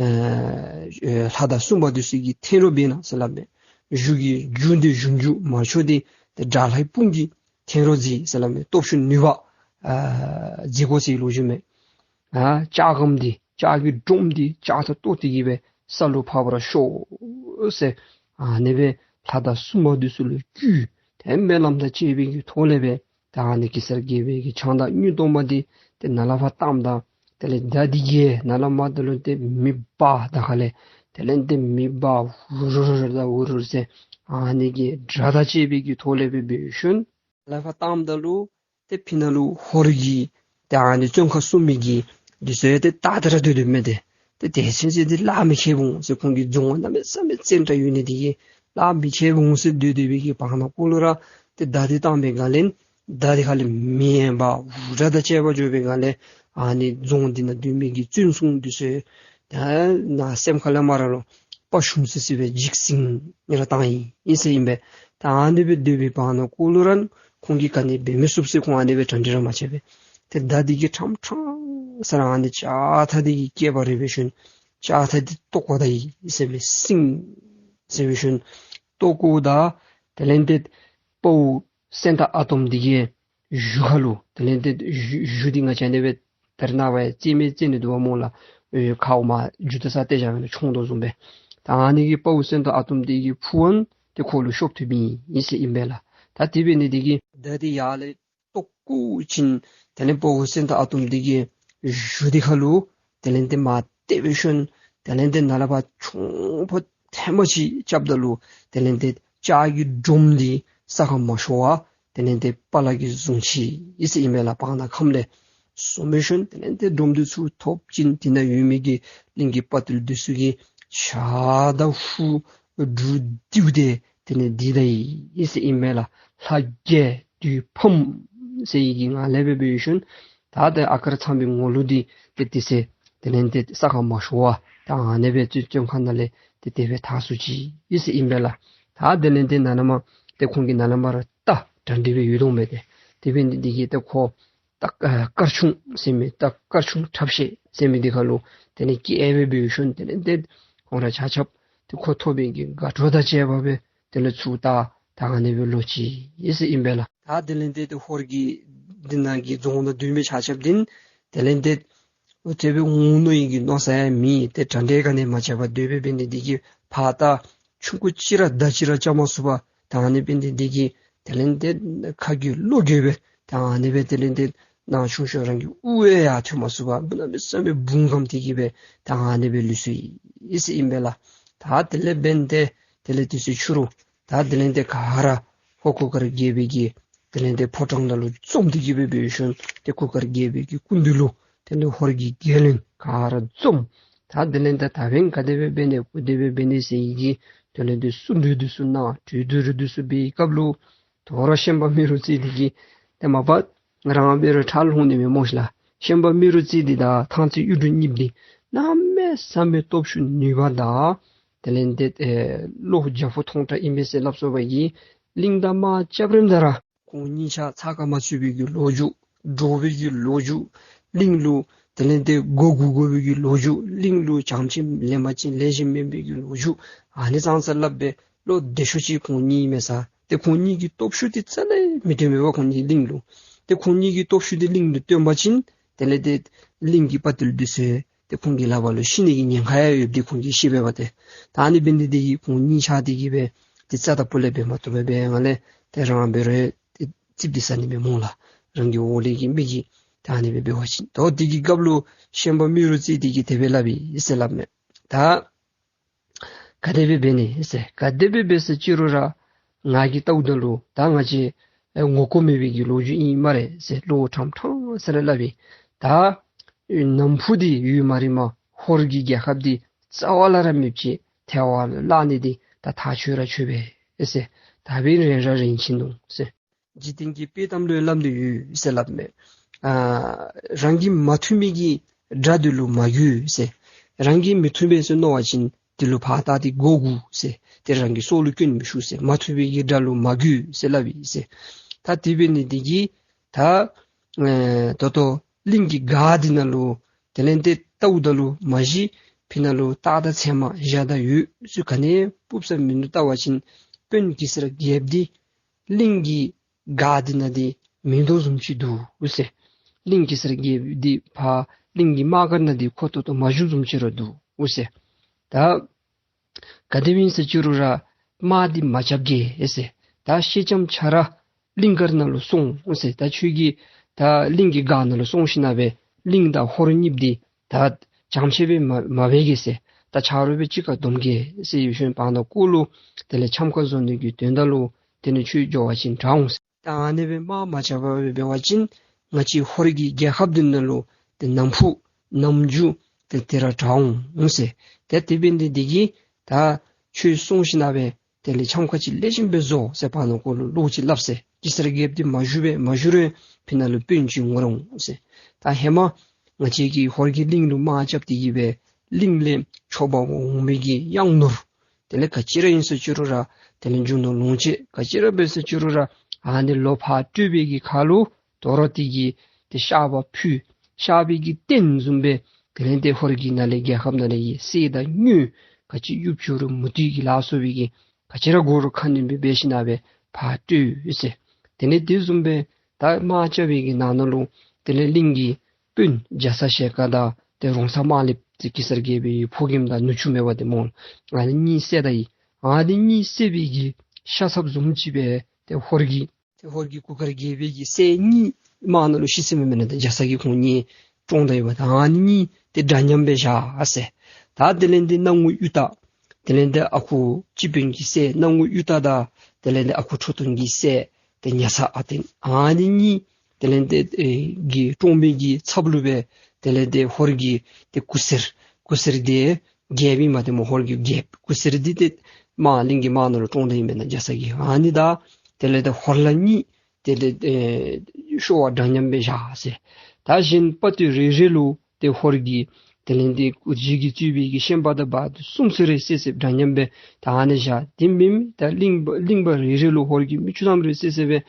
ཨེ་ལྷ་དང་སྲུང་མ་འདི་ཚུ་གིས་འཐེན་རོགས་འབད་གནང་ཟེར་སླབ་མས། གཞུ་གི་གཞུ་འདི་གཞུ་འགྱུར་མར་ཆུ་འདི་ཏེ་དགྲ་ལྷའི་དཔུང་གིས་འཐེན་རོགས་མཛད་ཟེར་སླབ་མས། སྟོབས་ཤུགས་ནུས་པ་ཨ་མཛད་དགོ་ཟེར་ལོ་རྒྱུས་མས། ཨ་ལྕགས་སྒམ་འདི་ལྕགས་ཀྱི་སྒྲོམ་འདི་ལྕགས་ཐག་བཏོག་སྟེ་གི་སྦེ་ས་ལུ་ཕར་བར་ཤོར་ཟེར་ཨ་ནི་སྦེ་ལྷ་དང་སྲུང་མ་འདི་ཚུ་ལུ་བསྐུལ། ཏེ་སྨོན་ལམ་དང་བཅས་པའི་གི་ཐོག་ལས་སྦེ་ད་ཨ་ནི་གེ་སར་རྒྱལ་པོའི་གི་ཕྱག་མདའ་དངུལ་གཏོརམ་འདི་ཏེ་ནཱ་ལས་ཕར་བཏངམ་ད་དེ་ལས་མདའ་འདི་གིས་ནཱ་ལས་མར་དེ་ལུ་ཏེ་མེ་འབར་ད་ཁ་ལས་དེ་ལས་ཏེ་མེ་འབར་འུར་རུ་རུ་དང་འུར་རུ་ཟེར་ཨ་ནི་གི་སྒྲ་དང་བཅས་པའི་གི་ཐོག་ལས་སྦེ་འབད་ཞིནམ་ལས་ཕར་བཏངམ་ད་ལུ་ཏེ་ཕི་ནང་ལུ་ཧོར་གྱི་ཏེ་ཨ་ནི་བཙོན་ཁང་སྲུང་མི་གི་འདི་ཚུ་ཡང་ཏེ་ད་དེ་ར་སྡོད་སྡོདཔ་མས། ཏེ་ཏེ་དེ་ཚུན་ཚོད་འདི་ལཱ་མི་ཁེ་བུང་ཟེར་ཁོང་གི་རྫོང་ཁ་གནམ་མེད་ས་མེད་བཙན་དྲགས་ཡོད་ནི་དེ་གིས་ལཱ་མི་ཁེ་བུང་ཟེར་སྡོད་སྡོད་པའི་གི་བར་ན་གུ་ལུ་ར་ཏེ་མདའ་འདི་བཏང་པའི་སྒང་ལས་མདའ་འདི་ཁ་ལས་མེ་འབར་འུར་སྒྲ་དང་བཅས་པ་འགྱོ་བའི་སྒང་ལས་ཨ་ནི་རྫོང་འདི་ནང་སྡོད་མི་གི་བཙོན་སྲུང་འདི་ཚུ་ད་ནཱ་སེམས་ཁ་ལས་མར་ལུ་དཔའ་ཞུམ་སི་སི་སྦེ་འཇིགས་ཟིན་ནི་ར་བཏང་ཡི་ཟེར་ཨིན་པས། ད་ཨ་ནི་སྦེ་སྡོད་པའི་བར་ན་གུ་ལུ་ར་ཁོང་གིས་ག་ནི་འབད་མི་ཚུགས་ཟེར་ཁོང་ཨ་ནི་སྦེ་གྲ་སྒྲིག་ར་མ་བྱས་པས། ཏེ་མདའ་འདི་གིས་ཁྲམ་ཁྲམ་ཟེར་ར་ཨ་ནི་ལྕགས་ཐག་འདི་གིས་བཀལ་བ་རེ་འབད་ཞིནམ་ལྕགས་ཐག་འདི་བཏོག་པ་ད་ཡི་ཟེར་མས། སྲིང་ཟེར་འབད་ཞིནམ་བཏོག་བཀོཝ་ད་དེ་ལས་ཏེ་དཔའ་བོ་སེང་སྟག་ཨ་དོམ་འདི་གིས་གཞུ་ཁ་ལུ་དེ་ལས་ཏེ་གཞུ་གཞུ་འདི་ང་བཅས་ཨ་ནི་སྦེ་ད་རེས་ནངས་པ་ཡང་རྩེད་མེད་རྩེད་ནི་འདུག་པ་སྨོ་ལགས། ཨེ་ཁ་འོག་མར་རྒྱུ་དང་ས་སྟེ་བཞག་པའི་ནང་མཆོང་དོ་བཟུམ་སྦེ། ད་ཨ་ནི་གིས་དཔའ་བོ་སེང་སྟག་ཨ་དོམ་འདི་གི་ཕུག་ཨ་ནི་ཏེ་ཁོ་ལུ་ཤོར་བཏུབ་མི་ཨིན་ཟེར་ཨིན་པས་ལགས། ད་དེ་འབད་ནི་དེ་གིས་མདའ་འདི་ཡར་ལས་བཏོག་བཀོ་ཞིནམ་དེ་ལས་དཔའ་བོ་སེང་སྟག་ཨ་དོམ་འདི་གིས་གཞུ་འདི་ཁ་ལུ་དེ་ལས་ཏེ་མར་གཏད་འབད་ཞིནམ་དེ་ལས་ཏེ་ནཱ་ལས་ཕར་མཆོང་ཕོད་ཐེངས་མ་གཅིག་རྐྱབ་ད་ལུ་དེ་ལས་ཏེ་ལྕགས་ཀྱི་སྒྲོམ་འདི་ས་ཁར་མ་ཤོར་བར་དེ་ལས་ཏེ་པ་ལ་གིས་བཟུང་ཅི་ཨིན་ཟེར་ཨིན་པས་ལགས། བར་ན་ཁམས་ལས་བཟུང་འབད་ཞིནམ་དེ་ལས་ཏེ་སྒྲོམ་འདི་ཚུར་ཐོབ་ཞིནམ་དེ་ནང་ཡོད་མི་གི་གླིང་གི་དཔའ་རྟུལ་འདི་ཚུ་གིས་ཕྱག་དང་ཧུ་སྒྲུག་སྟེ་དེ་ལས་འདི་ད་ཡི་ཨིན་ཟེར་ཨིན་པས་ལགས། ལྷ་རྒྱལ་བདུད་ཕམ་ཟེར་བའི་གི་ངང་ལས་སྦེ་འབད་ཞིནམ་ད་ཏེ་ཨ་ཀར་ཚང་པའི་ངོ་ལུགས་འདི་ཏེ་དེ་ཚེ་དེ་ལས་ཏེ་ས་ཁར་མ་ཤོར་བར་ད་ཨ་ནི་སྦེ་བཙོན་བཙོན་ཁང་ནང་ལས་ཏེ་དེ་སྦེ་ཐར་སོ་ཅི་ཨིན་ཟེར་ཨིན་པས་ལགས། ད་དེ་ལས་ཏེ་ནཱ་ལས་མར་ཏེ་ཁོང་གིས་ནཱ་ལས་མར་ར་རྟ་གྲ་སྒྲིག་སྦེ་ཡོད་དོ་མས། ཏེ་དེ་འབད་ནི་དེ་གིས་ཏེ་ཁོ་རྟ་ཨ་སྐར་ཆུང་ཟེར་མི་རྟ་སྐར་ཆུང་ཁྲབ་ཤེས་ཟེར་མི་འདི་ཁ་ལུ་དེ་ལས་སྐྱེལ་སྦེ་འབད་ཞིནམ་དེ་ལས་ཏེ་ཁོང་ར་ཆ་ཁྱབ་ཏེ་ཁོ་ཐོབ་པའི་གི་དགའ་སྤྲོ་དང་བཅས་པ་སྦེ་དེ་ལས་ཚུར་ད་ད་ཨ་ནི་སྦེ་ལོག་ཅི་ཨིན་ཟེར་ཨིན་པས་ལགས། ད་དེ་ལས་ཏེ་ཏེ་ཧོར་གྱི་འདི་ནང་གི་རྫོང་ནང་སྡོད་མི་ཆ་ཁྱབ་འདི་དེ་ལས་ཏེ་ཨོ་དེ་སྦེ་འོང་ནི་ཨིན་གྱི་མནོ་ས་ཡང་མེད། ཏེ་གྲ་སྒྲིག་ག་ནི་མ་བྱས་པར་སྡོད་པའི་འབད་ནི་དེ་གིས་ཕར་རྟ་ཆུང་ཀུ་ཅིག་ར་མདའ་གཅིག་ར་རྐྱབ་མ་ཚུགས་པར་ད་ཨ་ནི་འབད་ནི་དེ་གིས་དེ་ལས་ཏེ་ཁ་གི་ལོག་གི་སྦེ་ད་ཨ་ནི་སྦེ་དེ་ལས་ཏེ་ནང་ཆུང་ཤོས་རང་གི་དབུ་ཡང་ཐོན་མ་ཚུགས་པར་གནམ་མེད་ས་མེད་འབུངས་སྐམ་སྟེ་གི་སྦེ་ད་ཨ་ནི་སྦེ་ལུས་སོ་ཡི་ཟེར་ཨིན་པས་ལགས། ད་དེ་ལས་འབད་ནི་དེ་དེ་ལས་དུས་ཚོད་ཕྱི་རུ་ད་དེ་ལས་ཏེ་ག་ར་ཧོར་གུར་དཀར་རྒྱལ་པོའི་གི་དེ་ལས་ཏེ་ཕོ་བྲང་ནང་ལུ་འཛོམས་ཏེ་གི་སྦེ་འབད་ཞིནམ་ཏེ་གུར་དཀར་རྒྱལ་པོའི་གི་སྐུ་མདུན་ལུ་དེ་ལས་ཧོར་གྱི་རྒྱལ་བློན་ག་ར་འཛོམས། ད་དེ་ལས་ཏེ་ད་འབདན་ག་དེ་སྦེ་འབད་ནི་ག་དེ་སྦེ་འབད་ནི་ཟེར་བའི་གི་དེ་ལས་ཏེ་གསུང་གྲོས་འདི་ཚུ་གནང་། གྲོས་བསྡུར་འདི་ཚུ་འབད་བའི་སྐབས་ལུ་དོ་རུང་ཤན་པ་རྨེ་རུ་རྩེ་འདི་གིས་ཏེ་མ་པ་རང་འབད་རུང་ཁྲལ་ལྷོང་ནི་མས་སྨོ་ཤིག་ལགས། ཤན་པ་རྨེ་རུ་རྩེ་འདི་དང་ཐང་རྩེ་གཡུ་འབྲུག་གཉིསཔོ་འདི་གནམ་མེད་ས་མེད་སྟོབས་ཤུགས་ནུས་པ་དང་དེ་ལས་ཏེ་ཨེ་བློ་རྒྱ་སྦོམ་ཐོག་དྲགས་ཨིན་པས་ཟེར་སླབ་སོང་བ་གིས་གླིང་དང་དམག་རྐྱབ་རནམ་ད་ར་ཁོང་གཉིས་ཆ་ཚགས་ཁར་མ་ཚུད་པའི་གི་ལོ་རྒྱུས། འདྲོག་པའི་གི་ལོ་རྒྱུས། གླིང་ལུ་དེ་ལས་ཏེ་མགོ་སྒུར་དགོ་པའི་གི་ལོ་རྒྱུས། གླིང་ལུ་བྱམས་ཅིག་ལེན་པ་ཅིན་ལེགས་ཤོམ་མེན་པའི་གི་ལོ་རྒྱུས། ཨ་ནི་ཙང་ཙ་སླབ་སྦེ་བློ་བདེ་ཤོས་ཅིག་ཁོང་གཉིས་མས་ས། ཏེ་ཁོང་གཉིས་ཀྱི་སྟོབས་ཤུགས་འདི་རྩ་ལས་མི་སྟོན་པས་པ། ཁོང་གཉིས་གླིང་ལུ། ཏེ་ཁོང་གཉིས་ཀྱི་སྟོབས་ཤུགས་འདི་གླིང་ལུ་སྟོན་པ་ཅིན་དེ་ལས་ཏེ་གླིང་གི་དཔའ་རྟུལ་འདི་ཚུ་ཏེ་ཁོང་གི་ལག་པར་ལུ་ཤི་ནི་གི་ཉེན་ཁ་ཡང་ཡོདཔ་འདི་ཁོང་གིས་ཤེས་པས་པ་ཏེ། ད་ཨ་ནི་འབད་ནི་དེ་གིས་ཁོང་གཉིས་ཆ་དེ་གིས་སྦེ་ཏེ་རྩ་དང་སྤུ་ལས་འབད་མ་བཏུབ་པས། སྦེ་ང་ལས་ཏེ་རང་འབད་རུང་ཏེ་རྩིགཔ་འདི་ཟ་ནི་མས་སྨོ་ལགས། རང་གི་འོག་ལས་ཀྱི་མི་གིས་ད་ཨ་ནི་སྦེ་འབད་བ་ཅིན། ད་དེ་གི་སྐབས་ལུ་ཤན་པ་རྨེ་རུ་རྩེ་འདི་གིས་དེ་སྦེ་སླབ་ཨིན་ཟེར་སླབ་མས། ད་ག་དེ་སྦེ་འབད་ནི་ཟེར། ག་དེ་སྦེ་འབད་ས་ཅི་རུང་ར་ང་གིས་བལྟཝ་ད་ལུ་ད་ང་བཅས་ཨེ་ངོ་ལྐོག་མེད་པའི་གི་ལོ་རྒྱུས་ཨིན་སྨ་རེ་ཟེར་བློ་ཕྲང་ཕྲང་ས་ར་སླབ་ཨིན། ད་ནམ་ཕུགས་འདི་ཡུན་མ་རིངམ་ཧོར་གྱི་རྒྱལ་ཁབ་འདི་རྩ་བ་ལས་ར་མེདཔ་ཅིག་ཐལ་བར་བརླག་ནི་འདི་ད་ཐག་ཆོད་ར་ཆོད་པས་ཟེར། ད་འབདན་རན་ར་རན་ཅི་ནུག་ཟེར། འཇིག་རྟེན་གྱི་དཔེ་གཏམ་ལུ་སླབ་ནི་ཡོད་ཟེར་སླབ་མས། ཨ་རང་གིས་མ་མཐུན་མི་གི་དགྲ་དེ་ལུ་མ་གུས་ཟེར། རང་གིས་མི་མཐུན་པས་ཟེར་མནོ་བ་ཅིན་དེ་ལུ་ཕར་བལྟ་སྟེ་མགོ་སྒུར་ཟེར། དེ་རང་གི་སྲོག་ལུ་སྐྱོན་མི་ཞུགས་ཟེར། མ་མཐུན་པའི་གི་དགྲ་ལུ་མ་གུས་ཟེར་སླབ་ཨིན་ཟེར། ད་དེ་འབད་ནི་དེ་གིས་ད་ཨེ་ད་ལྟོ་གླིང་གི་སྒར་འདི་ནང་ལུ་དེ་ལས་ཏེ་བལྟཝ་ད་ལུ་མ་གཞི་ཕི་ནང་ལུ་སྟག་དང་ཚེར་མ་བཞག་ད་ཡོད་ཚུལ་ག་ནི་སྤུབ་ས་མིན་འདུག། བལྟ་བ་ཅིན་དཔོན་གེ་སར་རྒྱལཔོ་འདི་གླིང་གི་སྒར་འདི་ནང་འདི་མིན་འདུག་བཟུམ་ཅིག་འདུག་ཟེར། གླིང་གེ་སར་རྒྱལཔོ་འདི་ཕར་གླིང་གི་དམག་སྒར་ནང་འདི་ཁོ་ཏོག་ཏོ་མ་བཞུགས་བཟུམ་ཅིག་ར་འདུག་ཟེར། ད་ག་དེ་སྦེ་ཨིན་ཟེར་ཅི་རུང་ར་དམག་འདི་མ་རྐྱབ་གེ་ཟེར། ད་སེང་ལྕམ་ཁྱོད་ར་གླིང་སྒར་ནང་ལུ་སོང་ཟེར། ད་ཁྱོད་ཀྱིས་ད་གླིང་གི་སྒར་ནང་ལུ་སོང་ཞིནམ་ལས་གླིང་དང་ཧོར་གཉིསཔོ་འདི་ད་ཅམ་ཆེ་སྦེ་མ་མ་འབད་གེ་ཟེར། ད་ཆ་རོགས་སྦེ་གཅིག་ཁར་སྡོམ་གེ་ཟེར་ཡོད་ཞིནམ་ལས་བར་ན་ཀོ་ལུ་དེ་ལས་འཆམ་ཁ་བཟོ་ནི་གི་དོན་དག་ལུ་དེ་ནི་ཁྱོད་འགྱོ་བ་ཅིན་དྲག་འོང་ཟེར། ད་ཨ་ནི་སྦེ་དམག་མ་རྐྱབ་པར་འབད་བ་ཅིན་ང་བཅས་ཧོར་གྱི་རྒྱལ་ཁབ་འདི་ནང་ལུ་ཏེ་ནམ་ཕུགས་ནམ་འགྱུར་ཏེ་དེ་ར་དྲག་འོང་ཟེར། ཏེ་དེ་འབད་ནི་དེ་གིས་ད་ཁྱོད་སོང་ཞིནམ་ལས་དེ་ལས་འཆམ་ཁ་ཅིག་ལེགས་ཤོམ་སྦེ་བཟོ་ཟེར་བར་ན་ཀོ་ལུ་བློ་ཅིག་སླབ་ཟེར། གེ་སར་རྒྱལཔོ་འདི་མ་བཞུགས་པས། མ་བཞུགས་རུང་ཕི་ནང་ལུ་དཔོན་ཅིག་འོང་རུང་ཟེར། ད་ཧེ་མ་ང་བཅས་ཀྱིས་ཧོར་གྱི་གླིང་ལུ་དམག་རྐྱབ་སྟེ་གི་སྦེ་གླིང་ལས་འཕྱོག་འབག་འོང་མི་གི་གཡང་ནོར་དེ་ལས་ག་ཅི་ར་ཨིན་ཟེར་ཅི་རུང་ར་དེ་ལས་རྒྱུ་ནོར་ལོངས་སྤྱོད་ག་ཅི་ར་འབད་ཟེར་ཅི་རུང་ར་ཨ་ནི་ལོག་ཕར་སྤྲོད་པའི་གི་ཁར་ལུ་དོ་རུང་དེ་གི་ཏེ་བཤགས་པ་ཕུལ། བཤགས་པའི་གི་རྟེན་བཟུམ་སྦེ་དེ་ལས་ཏེ་ཧོར་གྱི་ནང་ལས་རྒྱལ་ཁབ་ནང་ལས་ཀྱི་གསེར་དང་དངུལ་ག་ཅི་ཡུདཔ་ཅིག་རུང་མུ་ཏིག་གི་ལ་སོགས་པའི་གི་ག་ཅི་ར་དགོ་རུང་ཁ་ནི་སྦེ་འབད་ཞིནམ་ལས་ཕར་སྤྲོད་ཟེར། དེ་ལས་དེ་བཟུམ་སྦེ་ད་དམག་རྐྱབ་པའི་གི་ནང་ན་ལུ་དེ་ལས་གླིང་གི་དཔོན་རྒྱ་ཚ་ཞལ་དཀར་དང་ཏེ་རོང་ཚ་དམར་ལེབ་ཏེ་གེ་སར་རྒྱལ་པོའི་ཕོ་རྒནམ་དང་ནུ་གཅུང་མེན་པ་ཏེ་སྨོ། ཨ་ནི་གཉིས་བསད་ད་ཡི། ཨ་ནི་གཉིས་བསད་པའི་གི་ཤ་ཚབ་བཟུམ་ཅིག་སྦེ་ཏེ་ཧོར་གྱི་ཏེ་ཧོར་གྱི་གུར་དཀར་རྒྱལ་པོའི་གི་སྲས་གཉིས་དམག་ནང་ལུ་ཤི་སོང་མི་མེན་ན། ཏེ་རྒྱ་ཚ་གིས་ཁོང་གཉིས་བཀྲོངས་ད་ཡི་པ། ད་ཨ་ནི་གཉིས་ཏེ་འདྲ་མཉམ་སྦེ་བཞག་ཟེར། ད་དེ་ལས་ཏེ་སྣང་ངུ་གཡུ་སྟག་དེ་ལས་ཏེ་ཨ་ཁུ་སྤྱི་དཔོན་གྱི་སྲས་སྣང་ངུ་གཡུ་སྟག་དང་དེ་ལས་ཏེ་ཨ་ཁུ་ཁྲོ་ཐུང་གི་སྲས་ཏེ་ཉ་ཚ་ཨ་བརྟན་ཨ་ནི་གཉིས་དེ་ལས་ཏེ་ཨེ་གི་བཀྲོངས་པའི་གི་ཚབ་ལུ་སྦེ་དེ་ལས་ཏེ་ཧོར་གྱི་ཏེ་གུར་སེར་གུར་སེར་འདི་རྒྱལཔོ་ཨིན་མས་ཏེ་སྨོ། ཧོར་གྱི་རྒྱལཔོ་གུར་སེར་འདི་ཏེ་དམག་གླིང་གི་དམག་ནང་ལུ་བཀྲོངས་ད་ཡི་མེན་ན་རྒྱ་ཚ་གིས། ཨ་ནི་དང་དེ་ལས་ཏེ་ཧོར་ལྷ་གཉིས་དེ་ལས་ཨེ་ཤོར་བ་འདྲ་མཉམ་སྦེ་བཞག་ཟེར། ད་གཞན་དཔའ་བརྟུལ་རེ་རེ་ལུ་ཏེ་ཧོར་གྱི་དེ་ལས་ཏེ་གུར་རྗེ་གིས་གཙོས་པའི་གི་ཤན་པ་དང་དཔའ་བརྟུལ་སུམ་ཅུ་རེ་བསད་བསདཔ་འདྲ་མཉམ་སྦེ་ད་ཨ་ནི་བཞག། དེ་མེན་ད་གླིང་པ་གླིང་པ་རེ་རེ་ལུ་ཧོར་གྱི་མི་བཅུ་ཐམ་རེ་བསད་བསད་སྦེ་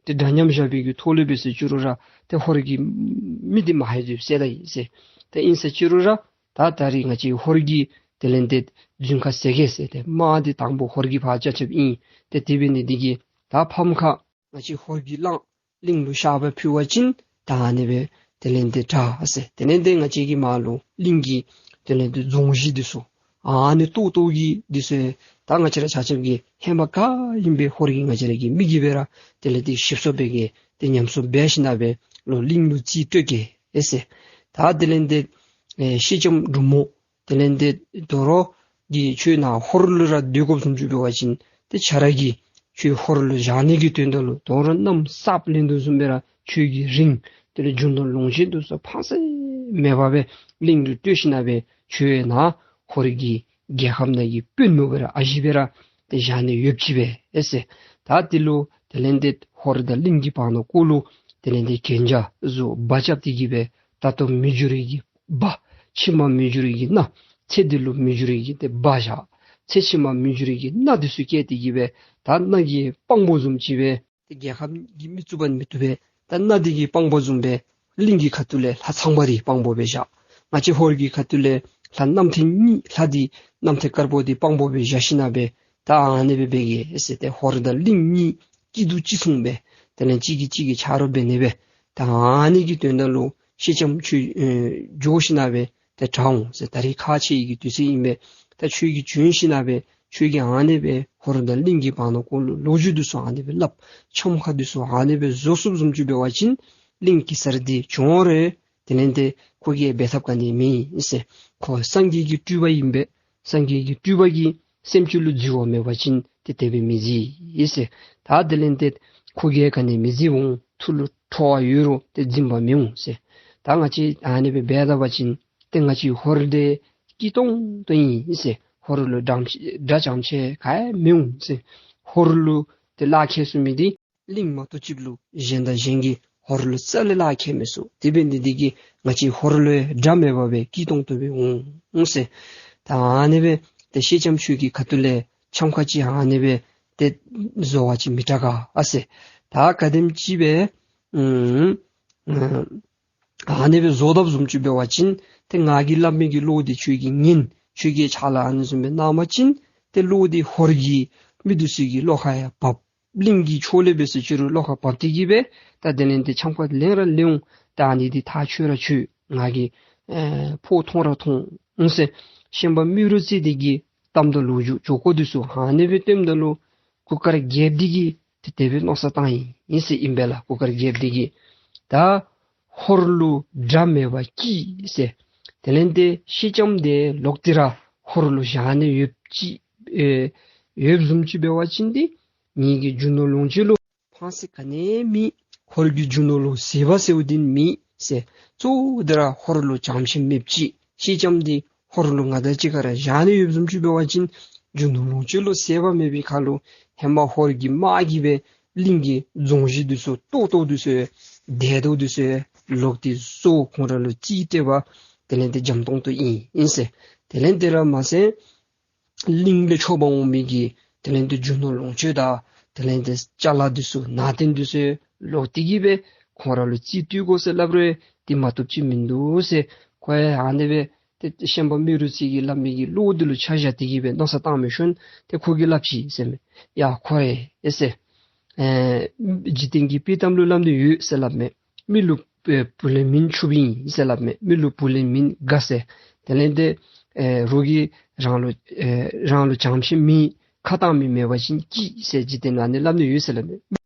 ཏེ་འདྲ་མཉམ་བཞག་པའི་གི་ཐོག་ལུ་འབད་ཟེར་ཅི་རུང་ར་ཏེ་ཧོར་གྱི་མི་འདི་མ་ཧེ་ཟེར་བསད་ད་ཡི་ཟེར། ཏེ་ཨིན་ཟེར་ཅི་རུང་ར་ད་ད་རིས་ང་བཅས་ཧོར་གྱི་དེ་ལས་ཏེ་རྫུན་ཁ་ཟེར་གེ་ཟེར། ཏེ་དམག་འདི་དང་པོ་ཧོར་གྱིས་ཕར་རྐྱབ་རྐྱབ་ཨིན། ཏེ་དེ་འབད་ནི་འདི་གིས་ད་ཕམ་ཁ་ང་བཅས་ཧོར་གྱིས་བླངས་གླིང་ལུ་བཤགས་པ་ཕུལ་བ་ཅིན་ད་ཨ་ནི་སྦེ་དེ་ལས་ཏེ་དྲག་ཟེར། དེ་ལས་ཏེ་ང་བཅས་ཀྱི་མར་ལུ་གླིང་གི་དེ་ལས་ཏེ་རྫོང་གཞི་འདི་ཚུ་ཨ་ནི་ཏོག་ཏོ་གི་འདི་ཚུ་ད་ང་བཅས་ར་ཆ་ཁྱབ་ཀྱིས་ཧེ་མ་ག་ཨིན་པའི་ཧོར་གྱི་ང་བཅས་ར་གི་མི་གིས་སྦེ་ར་དེ་ལས་ཏེ་ཞིབ་གསོ་འབད་གེ། ཏེ་ཉམས་གསོ་འབད་ཞིནམ་ལས་ལོག་གླིང་ལུ་རྩིས་སྤྲོད་གེ་ཨེ་ཟེར། ད་དེ་ལས་ཏེ་ཨེ་སེང་ལྕམ་འབྲུག་མོ་དེ་ལས་ཏེ་དོ་རུང་གི་ཁྱོད་ནཱ་ཧོར་ལུ་ར་སྡོད་དགོཔ་བཟུམ་ཅིག་འབད་བ་ཅིན་ཏེ་ཁྱོད་ར་གིས་ཁྱོད་ཧོར་ལུ་བཞག་ནི་གི་དོན་དག་ལུ་དོ་རུང་གནམ་ས་བླན་དོ་བཟུམ་སྦེ་ར་ཁྱོད་ཀྱི་རིན་དེ་ལས་རྒྱུ་ནོར་ལོངས་སྤྱོད་འདི་ཚུ་ཕངས་སེམས་མེད་པར་སྦེ་གླིང་ལུ་སྤྲོད་ཞིནམ་ལས་ཁྱོད་ནཱ་ཧོར་གྱི་རྒྱལ་ཁམས་ནང་གི་དཔོན་སྨོ་སྦེ་ར་ཨ་ཞེ་སྦེ་ར་ཏེ་བཞག་ནི་ཡོདཔ་ཅིག་སྦེ་ཨེ་ཟེར། ད་དེ་ལུ་དེ་ལས་ཏེ་ཧོར་དང་གླིང་གི་བར་ན་ཀོ་ལུ་དེ་ལས་ཏེ་གན་རྒྱ་བཟོ་སྦ་རྐྱབ་སྟེ་གི་སྦེ་ད་ལྟོ་མི་འགྱུར་བའི་གི་སྦ། ཕྱི་མ་མི་འགྱུར་བའི་གི་མནའ། ཚེ་འདི་ལུ་མི་འགྱུར་བའི་གི་ཏེ་སྦ་བཞག། ཚེ་ཕྱི་མ་མི་འགྱུར་བའི་གི་མནའ་འདི་ཚུ་བསྐྱལ་ཏེ་གི་སྦེ་ད་མནའ་གི་དཔང་པོ་བཟུམ་ཅིག་སྦེ་ཏེ་རྒྱལ་ཁམས་ཀྱི་མི་བཙུགས་པ་མི་བཏུབ་པས། ད་མནའ་འདི་གི་དཔང་པོ་བཟུམ་སྦེ་གླིང་གི་ཁ་ཐུག་ལས་ལྷ་ཚངས་པ་འདི་དཔང་པོ་སྦེ་བཞག། ང་བཅས་ཧོར་གྱི་ཁ་ཐུག་ལས་ལྷ་གནམ་ཐེལ་གཉིས་ལྷ་འདི་གནམ་ཐེལ་དཀར་པོ་འདི་དཔང་པོ་སྦེ་བཞག་ཞིནམ་ལས་ད་ཨ་ནི་སྦེ་འབད་གེ་ཟེར། ཏེ་ཧོར་དང་གླིང་གཉིས་སྐྱིད་སྡུག་གཅིག་མཚུངས་སྦེ་དེ་ལས་གཅིག་གིས་གཅིག་གི་ཆ་རོགས་འབད་ནི་སྦེ་ད་ཨ་ནི་གི་དོན་དག་ལུ་སེང་ལྕམ་ཁྱོད་ཨེ་འགྱོ་ཞིནམ་ལས་ཏེ་དྲག་འོང་ཟེར། ད་རིས་ཁག་ཆེ་བའི་གི་དུས་ཚོད་ཨིན་པས། ད་ཁྱོད་ཀྱིས་བྱོན་ཞིནམ་ལས་ཁྱོད་ཀྱིས་ཨ་ནི་སྦེ་ཧོར་དང་གླིང་གི་བར་ན་ཀོ་ལུ་ལོ་རྒྱུས་འདི་ཚུ་ཨ་ནི་སྦེ་སླབ། འཆམ་ཁ་འདི་ཚུ་ཨ་ནི་སྦེ་བཟོ་ཚུགསཔ་བཟུམ་ཅིག་འབད་བ་ཅིན་གླིང་གེ་སར་འདི་བྱོན་རུང་དེ་ལས་ཏེ་ཁོ་གིས་འབད་ཐབས་ག་ནི་མེད་ཟེར། ཁོ་སངས་རྒྱས་ཀྱི་སྤྲུལ་པ་ཨིན་པས། སངས་རྒྱས་ཀྱི་སྤྲུལ་པ་གིས་སེམས་ཅན་ལུ་བརྫི་བ་མེད་པ་ཅིན་ཏེ་དེ་སྦེ་མི་བརྫི་ཟེར། ད་དེ་ལས་ཏེ་ཁོ་གིས་ག་ནི་མི་བརྫི་འོང་། ཐུགས་ལུ་ཁྲོ་བ་ཡོད་རུང་ཏེ་འཛིན་པ་མི་འོང་ཟེར། ད་ང་བཅས་ཨ་ནི་སྦེ་འབད་ད་པ་ཅིན་ཏེ་ང་བཅས་ཧོར་འདི་སྐྱིད་ཏོང་ཏོ་ཨིན་ཟེར། ཧོར་ལུ་དགྲ་དགྲ་ཙམ་ཅིག་ག་ཡང་མི་འོང་ཟེར། ཧོར་ལུ་ཏེ་ལག་ཁྱེར་སོང་མི་འདི་ གླིང་མ་གཏོགས་ཅིག་ལུ་གཞན་དང་གཞན་གྱིས་ཧོར་ལུ་རྩ་ལས་ལཱ་ཁག་མི་ཚུགས། དེ་འབད་ནི་འདི་གིས་ང་བཅས་ཧོར་ལུ་དགྲ་མེད་པ་སྦེ་སྐྱིད་ཏོང་ཏོ་སྦེ་འོང་ཟེར། ད་ཨ་ནི་སྦེ་ཏེ་སེང་ལྕམ་ཁྱོད་ཀྱི་ཁ་ཐུག་ལས་འཆམ་ཁ་ཅིག་ཨ་ནི་སྦེ་ཏེ་བཟོ་བ་ཅིན་མི་དྲག་ག་ཨ་ཟེར། ད་ག་དེམ་ཅིག་སྦེ་ཨུམ་ཨ་ཨ་ནི་སྦེ་བཟོ་དཔ་བཟུམ་ཅིག་འབད་བ་ཅིན་ཏེ་ང་གིས་སླབ་མི་གི་བློ་འདི་ཁྱོད་ཀྱིས་ཉན། ཁྱོད་ཀྱིས་ཕྱག་ལཱ་ཨ་ནི་བཟུམ་སྦེ་གནང་བ་ཅིན་ཏེ་བློ་འདི་ཧོར་གྱི་མི་འདི་ཚུ་གི་བློ་ཁར་ཡང་བབས། གླིང་གི་ཕྱོགས་ལས་འབད་སོང་ཅི་རུང་བློ་ཁར་བབས་ཏེ་གི་སྦེ་ད་དེ་ལས་ཏེ་འཆམ་ཁ་ལེན་ར་ལེན་འོང་། ད་ཨ་ནི་འདི་ཐག་ཆོད་ར་ཆོད། ང་གིས་ཨེ་ཕོག་ཐོང་ར་ཐོང་འོང་ཟེར། ཤན་པ་རྨེ་རུ་རྩེ་འདི་གིས་གཏམ་དང་ལོ་རྒྱུས་འགྱོ་སྐོར་འདི་ཚུ་ཨ་ནི་སྦེ་སྟོནམ་ད་ལུ་གུར་དཀར་རྒྱལཔོ་འདི་གིས་ཏེ་དེ་སྦེ་མནོ་བསམ་བཏང་ཡི་ཨིན་ཟེར་ཨིན་པས་ལགས། གུར་དཀར་རྒྱལཔོ་འདི་གིས་ད་ཧོར་ལུ་དགྲ་མེད་པ་སྐྱིད་ཟེར། དེ་ལས་ཏེ་སེང་ལྕམ་འདི་ལོག་སྟེ་ར་ཧོར་ལུ་བཞག་ནི་ཡོདཔ་ཅིག་ཨེ་ཡོདཔ་བཟུམ་ཅིག་འབད་བ་ཅིན་ཏེ་ངེ་གི་རྒྱུ་ནོར་ལོངས་སྤྱོད་ལུ་ཕངས་སེམས་ག་ནི་ཡང་མེད། ཧོར་གྱི་རྒྱུ་ནོར་ལུ་ཟད་པ་ཟེརཝ་འདི་མེད་ཟེར། གཙོ་བོ་འདི་ར་ཧོར་ལུ་བྱམས་སེམས་མེདཔ་ཅིག། སེང་ལྕམ་འདི་ཧོར་ལུ་ང་དང་གཅིག་ཁར་ར་བཞག་ནི་ཡོདཔ་བཟུམ་ཅིག་འབད་བ་ཅིན་རྒྱུ་ནོར་ལོངས་སྤྱོད་ལུ་ཟད་པ་མེད་པའི་ཁར་ལུ་ཧེ་མ་ཧོར་གྱི་དམག་གིས་སྦེ་གླིང་གི་རྫོང་གཞི་འདི་ཚུ་ཏོག་ཏོ་འདི་ཚུ་སྡེ་ཏོག་འདི་ཚུ་ལོག་སྟེ་སོར་ཁོང་ར་ལུ་རྩིས་སྤྲོད་པ་དེ་ལས་ཏེ་འཇམ་ཏོང་ཏོ་ཨིན་ཨིན་ཟེར། དེ་ལས་དེ་ར་མ་ཚད་གླིང་ལས་འཕྱོག་པར་འོང་མི་གི་དེ་ལས་ཏེ་རྒྱུ་ནོར་ལོངས་སྤྱོད་དང་དེ་ལས་ཏེ་ཅ་ལ་འདི་ཚུ་ནང་རྟེན་འདི་ཚུ་ལོག་སྟེ་གི་སྦེ་ཁོང་ར་ལུ་རྩིས་སྤྲོད་དགོ་ཟེར་སླབ་རུང་དེ་མ་བཏུབ་ཅིག་མིན་འདུག་ཟེར། ཁོ་ཡང་ཨ་ནི་སྦེ་ཏེ་ཤན་པ་རྨེ་རུ་རྩེ་གིས་སླབ་མི་གི་བློ་འདི་ལུ་ཆ་བཞག་སྟེ་གི་སྦེ་མནོ་བསམ་བཏང་མི་ཤུལ་ཏེ་ཁོ་གིས་སླབ་ཅི་ཟེར་མས། ཡ་ཁོ་རེ་ཨེ་ཟེར། ཨེ་འཇིག་རྟེན་གྱི་དཔྱེ་གཏམ་ལུ་སླབ་ནི་ཡོད་ཟེར་སླབ་མས། མི་ལུ་ཨེ་བུ་ལོན་མེད་ཕྱུགཔོ་ཨིན་ཟེར་སླབ་མས། མི་ལུ་བུ་ལོན་མེད་དགའ་ཟེར། དེ་ལས་ཏེ་ཨེ་རོགས་ཀྱིས་རང་ལུ་ཨེ་རང་ལུ་བྱམས་སེམས་མེད་ཁ་གཏང་མི་མེད་པ་ཅིན་སྐྱིད་ཟེར་འཇིག་རྟེན་ལུ་ཨ་ནི་སླབ་ནི་ཡོད་ཟེར་སླབ་མས།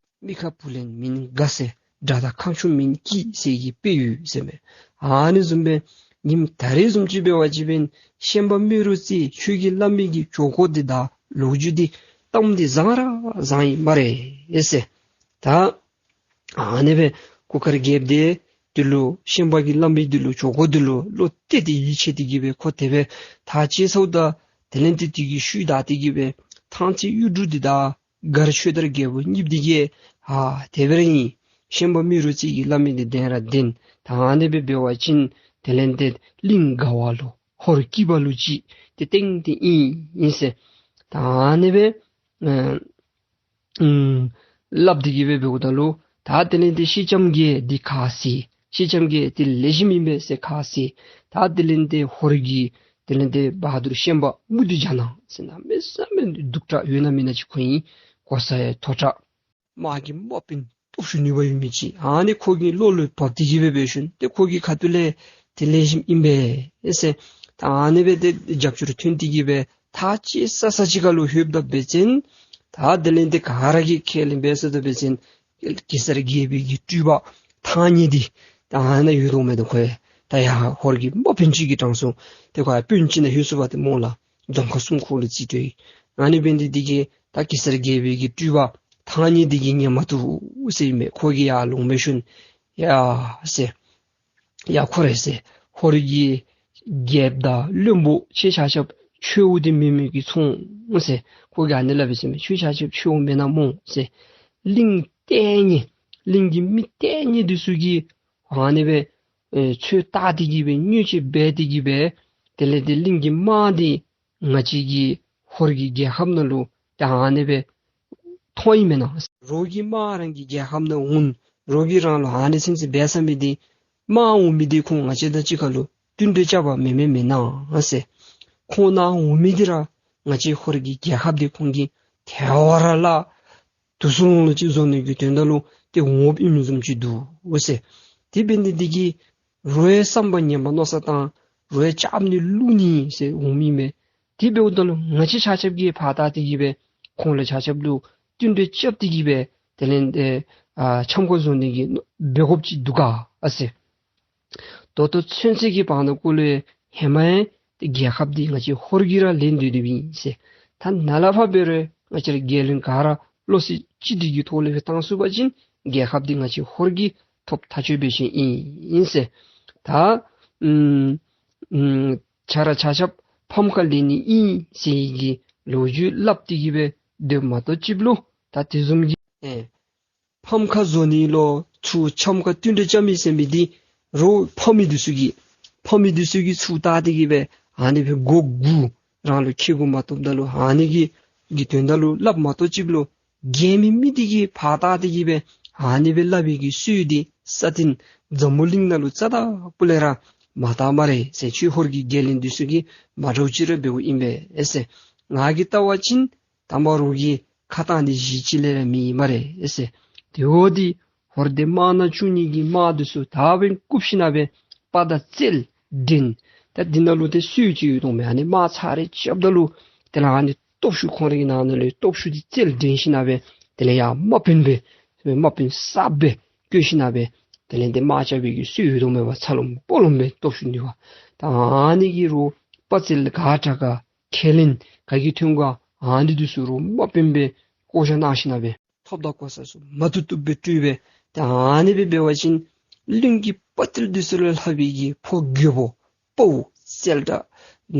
མི་ཁར་བུ་ལོན་མེད་དགའ་ཟེར། དགྲ་དང་ཁ་མཆུ་མེད་སྐྱིད་ཟེར་གྱི་དཔེ་ཡོད་ཟེར་མས། ཨ་ནི་བཟུམ་སྦེ་ཉིནམ་ད་རེས་བཟུམ་ཅིག་འབད་བ་ཅིན་ཤན་པ་རྨེ་རུ་རྩེ་ཁྱོད་ཀྱིས་སླབ་མི་གི་ཆོ་ག་འདི་དང་ལོ་རྒྱུས་འདི་གཏམ་འདི་བཟང་ར་བཟང་ཡི་སྨ་རེ་ཟེར། ད་ཨ་ནི་སྦེ་གུར་དཀར་རྒྱལཔོ་འདི་དེ་ལུ་ཤན་པ་གིས་སླབ་མི་འདི་ལུ་ཆོ་ག་འདི་ལུ་བློ་གཏད་དེ་ཡིད་ཆེས་ཏེ་གི་སྦེ་ཁོ་དེ་སྦེ་ཐག་བཅད་སོཝ་ད་དེ་ལས་ཏེ་དེ་གི་ཤུལ་བདའ་སྟེ་གི་སྦེ་ཐང་རྩེ་གཡུ་འབྲུག་འདི་དང་མགར་ཆོས་དར་རྒྱལ་པོ་གཉིསཔོ་འདི་གིས་ཨ་དེ་སྦེ་ར་ཨིན། ཤན་པ་རྨེ་རུ་རྩེ་གིས་སླབ་མི་འདི་བདེན་ར་བདེན། ད་ཨ་ནི་སྦེ་འབད་བ་ཅིན་དེ་ལས་ཏེ་གླིང་དགའ་བ་ལུ་ཧོར་སྐྱིད་པ་ལུ་ཅིག་ཏེ་ཏན་ཏན་ཨིན་ཨིན་ཟེར། ད་ཨ་ནི་སྦེ་ཨེ་ཨུམ་སླབ་སྟེ་གི་སྦེ་འབདཝ་ད་ལུ་ད་དེ་ལས་ཏེ་སེང་ལྕམ་གྱིས་འདི་ཁ་བཟེད། སེང་ལྕམ་གྱིས་འདི་ལེགས་ཤོམ་ཨིན་པས་ཟེར་ཁ་བཟེད། ད་དེ་ལས་ཏེ་ཧོར་གྱི་དེ་ལས་ཏེ་བ་དུར་ཤན་པ་མུ་མཐུད་རྒྱ་ནག་ཟེར་གནམ་མེད་ས་མེད་སྡུག་དྲགས་ཡོད་ན་མེད་ན་ཅིག་ཁོ་ཨིན། གོ་ས་ཡང་མཐོ་དྲགས། དམག་གི་དམག་དཔོན་སྟོབས་ཤུགས་ནུས་པ་ཡོད་མི་ཅིག། ཨ་ནི་ཁོ་གི་བློ་ལུ་བབས་ཏེ་གི་སྦེ་འབད་ཞིནམ་ཏེ་ཁོ་གི་ཁ་ཐུག་ལས་འདི་ལེགས་ཤོམ་ཨིན་པས་ཟེར། ད་ཨ་ནི་སྦེ་ཏེ་རྒྱབ་སྐྱོར་ཐོན་ཏེ་གི་སྦེ་ཐག་བཅད་ས་ས་ཅིག་ཁར་ལུ་ལྷོདཔ་ད་འབད་བ་ཅིན་ད་དེ་ལས་ཏེ་ག་ར་གིས་ཁས་ལེན་འབད་སོཝ་ད་འབད་བ་ཅིན་གེ་སར་རྒྱལ་པོའི་གི་སྤྲུལ་པ་ཐང་རྙེད་འདི་ད་ཨ་ནཱ་ཡོད་དོ་མས་ད་ཁོ། ད་ཡ་ཧོར་གྱི་དམག་དཔོན་ཅིག་གི་གྲངས་སུ་ཏེ་ཁོ་ཡང་དཔོན་ཅིག་ནང་ལྷོད་སོང་པ་ཏེ་སྨོ་ལགས། རྫོང་ཁག་གསུམ་ཁོངས་ལུ་རྩིས་སྤྲོད་ཡི། ཨ་ནི་འབད་ནི་འདི་གིས་ད་གེ་སར་རྒྱལ་པོའི་གི་སྤྲུལ་པ་ཐང་རྙེད་འདི་གིས་ཉན་མ་བཏུབ་ཟེར་མས། ཁོ་གིས་ཡར་ལོང་འབད་ཞིནམ་ཡ་ཟེར། ཡ་ཁོ་རེ་ཟེར། ཧོར་གྱི་རྒྱལཔོ་དང་བློན་པོ་ཁྱེད་ཆ་ཁྱབ་ཆོས་འོག་འདི་མེད་མི་གི་ཚོང་ཟེར། ཁོ་གིས་ཨ་ནི་སླབ་པས་ཟེར་མས། ཁྱེད་ཆ་ཁྱབ་ཆོས་འོག་མེན་ན་སྨོ་ཟེར། གླིང་ལྟས་ངན་གླིང་གི་མི་ལྟས་ངན་འདི་ཚུ་གིས་ཨ་ནི་སྦེ་ཨེ་ཚོད་བལྟ་སྟེ་གི་སྦེ་བརྙས་བཅོས་འབད་དེ་གི་སྦེ་དེ་ལས་ཏེ་གླིང་གི་དམག་འདི་ང་བཅས་ཀྱི་ཧོར་གྱི་རྒྱལ་ཁབ་ནང་ལུ་ད་ཨ་ནི་སྦེ་ཐོན་ཡི་མེན་ན། རོགས་ཀྱི་དམག་རང་གི་རྒྱལ་ཁབ་ནང་འོང་། རོགས་ཀྱིས་རང་ལུ་ཨ་ནི་ཚུན་ཚོད་འབད་ཚར་མི་འདི་དམག་འོང་མི་འདི་ཁོང་ང་བཅས་དང་གཅིག་ཁར་ལུ་བསྟུན་གྲོས་རྐྱབ་པ་མེན་མེན་མེན་ན་ཟེར། ཁོང་ནཱ་འོང་མི་འདི་ར་ང་བཅས་ཧོར་གྱི་རྒྱལ་ཁབ་འདི་ཁོང་གིས་ཐལ་བ་ར་ལ་དུས་སུ་ལོང་ལོང་ཅིག་བཟོ་ནི་གི་དོན་དག་ལུ་ཏེ་འོངམ་ཨིནམ་བཟུམ་ཅིག་འདུག་ཟེར། དེ་འབད་ནི་འདི་གིས་རོགས་བསམ་པ་ངན་པ་མནོ་བསམ་བཏང་། རོགས་རྐྱབ་ནི་བླུག་ནི་ཟེར་འོངམ་ཨིན་མས། དེ་འབདཝ་ད་ལུ་ང་བཅས་ཆ་ཁྱབ་ཀྱིས་ཕར་བལྟ་སྟེ་གི་སྦེ་ཁོང་ལུ་ཆ་ཁྱབ་ལུ་བསྟུན་གྲོས་རྐྱབ་སྟེ་གི་སྦེ་དེ་ལས་ཏེ་ཨ་འཆམ་ཁ་བཟོ་ནི་གི་འབད་དགོཔ་ཅིག་འདུག་ག་ཨ་ཟེར། ད་ལྟོ་ཚུན་ཚོད་ཀྱི་བར་ན་ཀོ་ལུ་ཧེ་མ་ཡང་ཏེ་རྒྱལ་ཁབ་འདི་ང་བཅས་ཧོར་གྱིས་ར་ལེན་སྡོད་སྡོདཔ་ཨིན་ཟེར། ད་ནཱ་ལས་ཕར་འབད་རུང་ང་བཅས་ར་རྒྱལ་བློན་ག་ར་བློ་སེམས་གཅིག་སྒྲིལ་གྱི་ཐོག་ལས་སྦེ་བཏང་ཚུགས་པ་ཅིན་རྒྱལ་ཁབ་འདི་ང་བཅས་ཧོར་གྱིས་ཐོབ་ཐག་ཆོད་འབད་ཞིནམ་ཨིན་ཨིན་ཟེར། ད་ཨམ་ཨམ་ཆ་ར་ཆ་ཁྱབ་ཕམ་ཁ་ལེན་ནི་ཨིན་ཟེར་གྱི་ལོ་རྒྱུས་སླབ་སྟེ་གི་སྦེ་སྡོདཔ་མ་གཏོགས་ཅིག་ལུ་ད་དེ་བཟུམ་གྱི་ཨེ་ ཕམ་ཁ་བཟོ་ནི་ལུ་ཚུར་འཆམ་ཁ་བསྟུན་གྲོས་རྐྱབ་མི་ཟེར་མི་འདི་རོགས་ཕམ་མི་འདི་ཚུ་གིས་ཕམ་མི་འདི་ཚུ་གིས་ཚུར་བལྟ་སྟེ་གིས་སྦེ་ཨ་ནི་སྦེ་མགུ་འགུ་རང་ལུ་ཁེ་གུ་མ་ཐོབ་ད་ལུ་ཨ་ནི་གི་གི་དོན་དག་ལུ་སླབ་མ་གཏོགས་ཅིག་ལུ་རྒྱལ་མི་མི་འདི་གིས་ཕར་བལྟ་སྟེ་གིས་སྦེ་ཨ་ནི་སྦེ་སླབ་པའི་གི་སྲོལ་འདི་ས་སྟེང་འཛམ་བུ་གླིང་ནང་ལུ་རྩ་དང་སྤུ་ལས་ར་མ་བལྟ་སྨ་རེ་ཟེར། ཁྱོད་ཧོར་གྱི་རྒྱལ་བློན་འདི་ཚུ་གིས་མ་འདྲཝ་ཅིག་ར་འབདཝ་ཨིན་པས་ཟེར། ང་གིས་བལྟ་བ་ཅིན་དང་པ་རོགས་ཀྱིས་ཁ་བཏང་ནི་གཞི་ཅིག་ལས་ར་མེད་སྨ་རེ་ཟེར། དེ་འབདཝ་ད་ཧོར་སྡེ་དམག་སྣ་བཅུ་གཉིས་ཀྱི་དམག་འདི་ཚུ་ད་འབདན་བཀུག་ཞིན་ན་སྦེ་དཔའ་དང་རྩལ་འགྲན། ད་འདི་ནང་ལུ་ཏེ་སྲོལ་ཅིག་ཡོད་དོ་མས། ཨ་ནི་དམག་ཚར་རེ་རྐྱབ་ད་ལུ་དེ་ལས་ཨ་ནི་སྟོབས་ཤུགས་ཁོང་རའི་ནང་ན་ལས་སྟོབས་ཤུགས་འདི་རྩལ་འགྲན་ཞིན་ན་སྦེ་དེ་ལས་ཡར་དམག་དཔོན་སྦེ་དམག་དཔོན་གསརཔ་སྦེ་བསྐོ་ཞིན་ན་སྦེ་དེ་ལས་ཏེ་དམག་རྐྱབ་པའི་གི་སྲོལ་ཡོད་དོ་མས་པ། ཚ་ལོང་སྤོ་ལོང་སྦེ་སྟོབས་ཤུགས་ནུས་པ། ད་ཨ་ནི་གི་རོགས་དཔའ་རྩལ་ག་དྲག་ག་ཁས་ལེན་ག་གིས་ཐོན་ག་ཨ་ནི་འདི་ཚུ་རོགས་དམག་དཔོན་སྦེ་བསྐོ་བཞག་གནང་ཞིན་ན་སྦེ་ཐོབ་དང་གོ་ས་ཚུ་མ་བཏུབ་བཏུབ་སྦེ་སྤྲོད་སྦེ། ད་ཨ་ནི་སྦེ་འབད་བ་ཅིན་གླིང་གི་དཔའ་རྟུལ་འདི་ཚུ་ལས་ལྷག་པའི་གི་ཕོ་རྒོད་པོ་དཔའ་བོ་རྩལ་དྲག་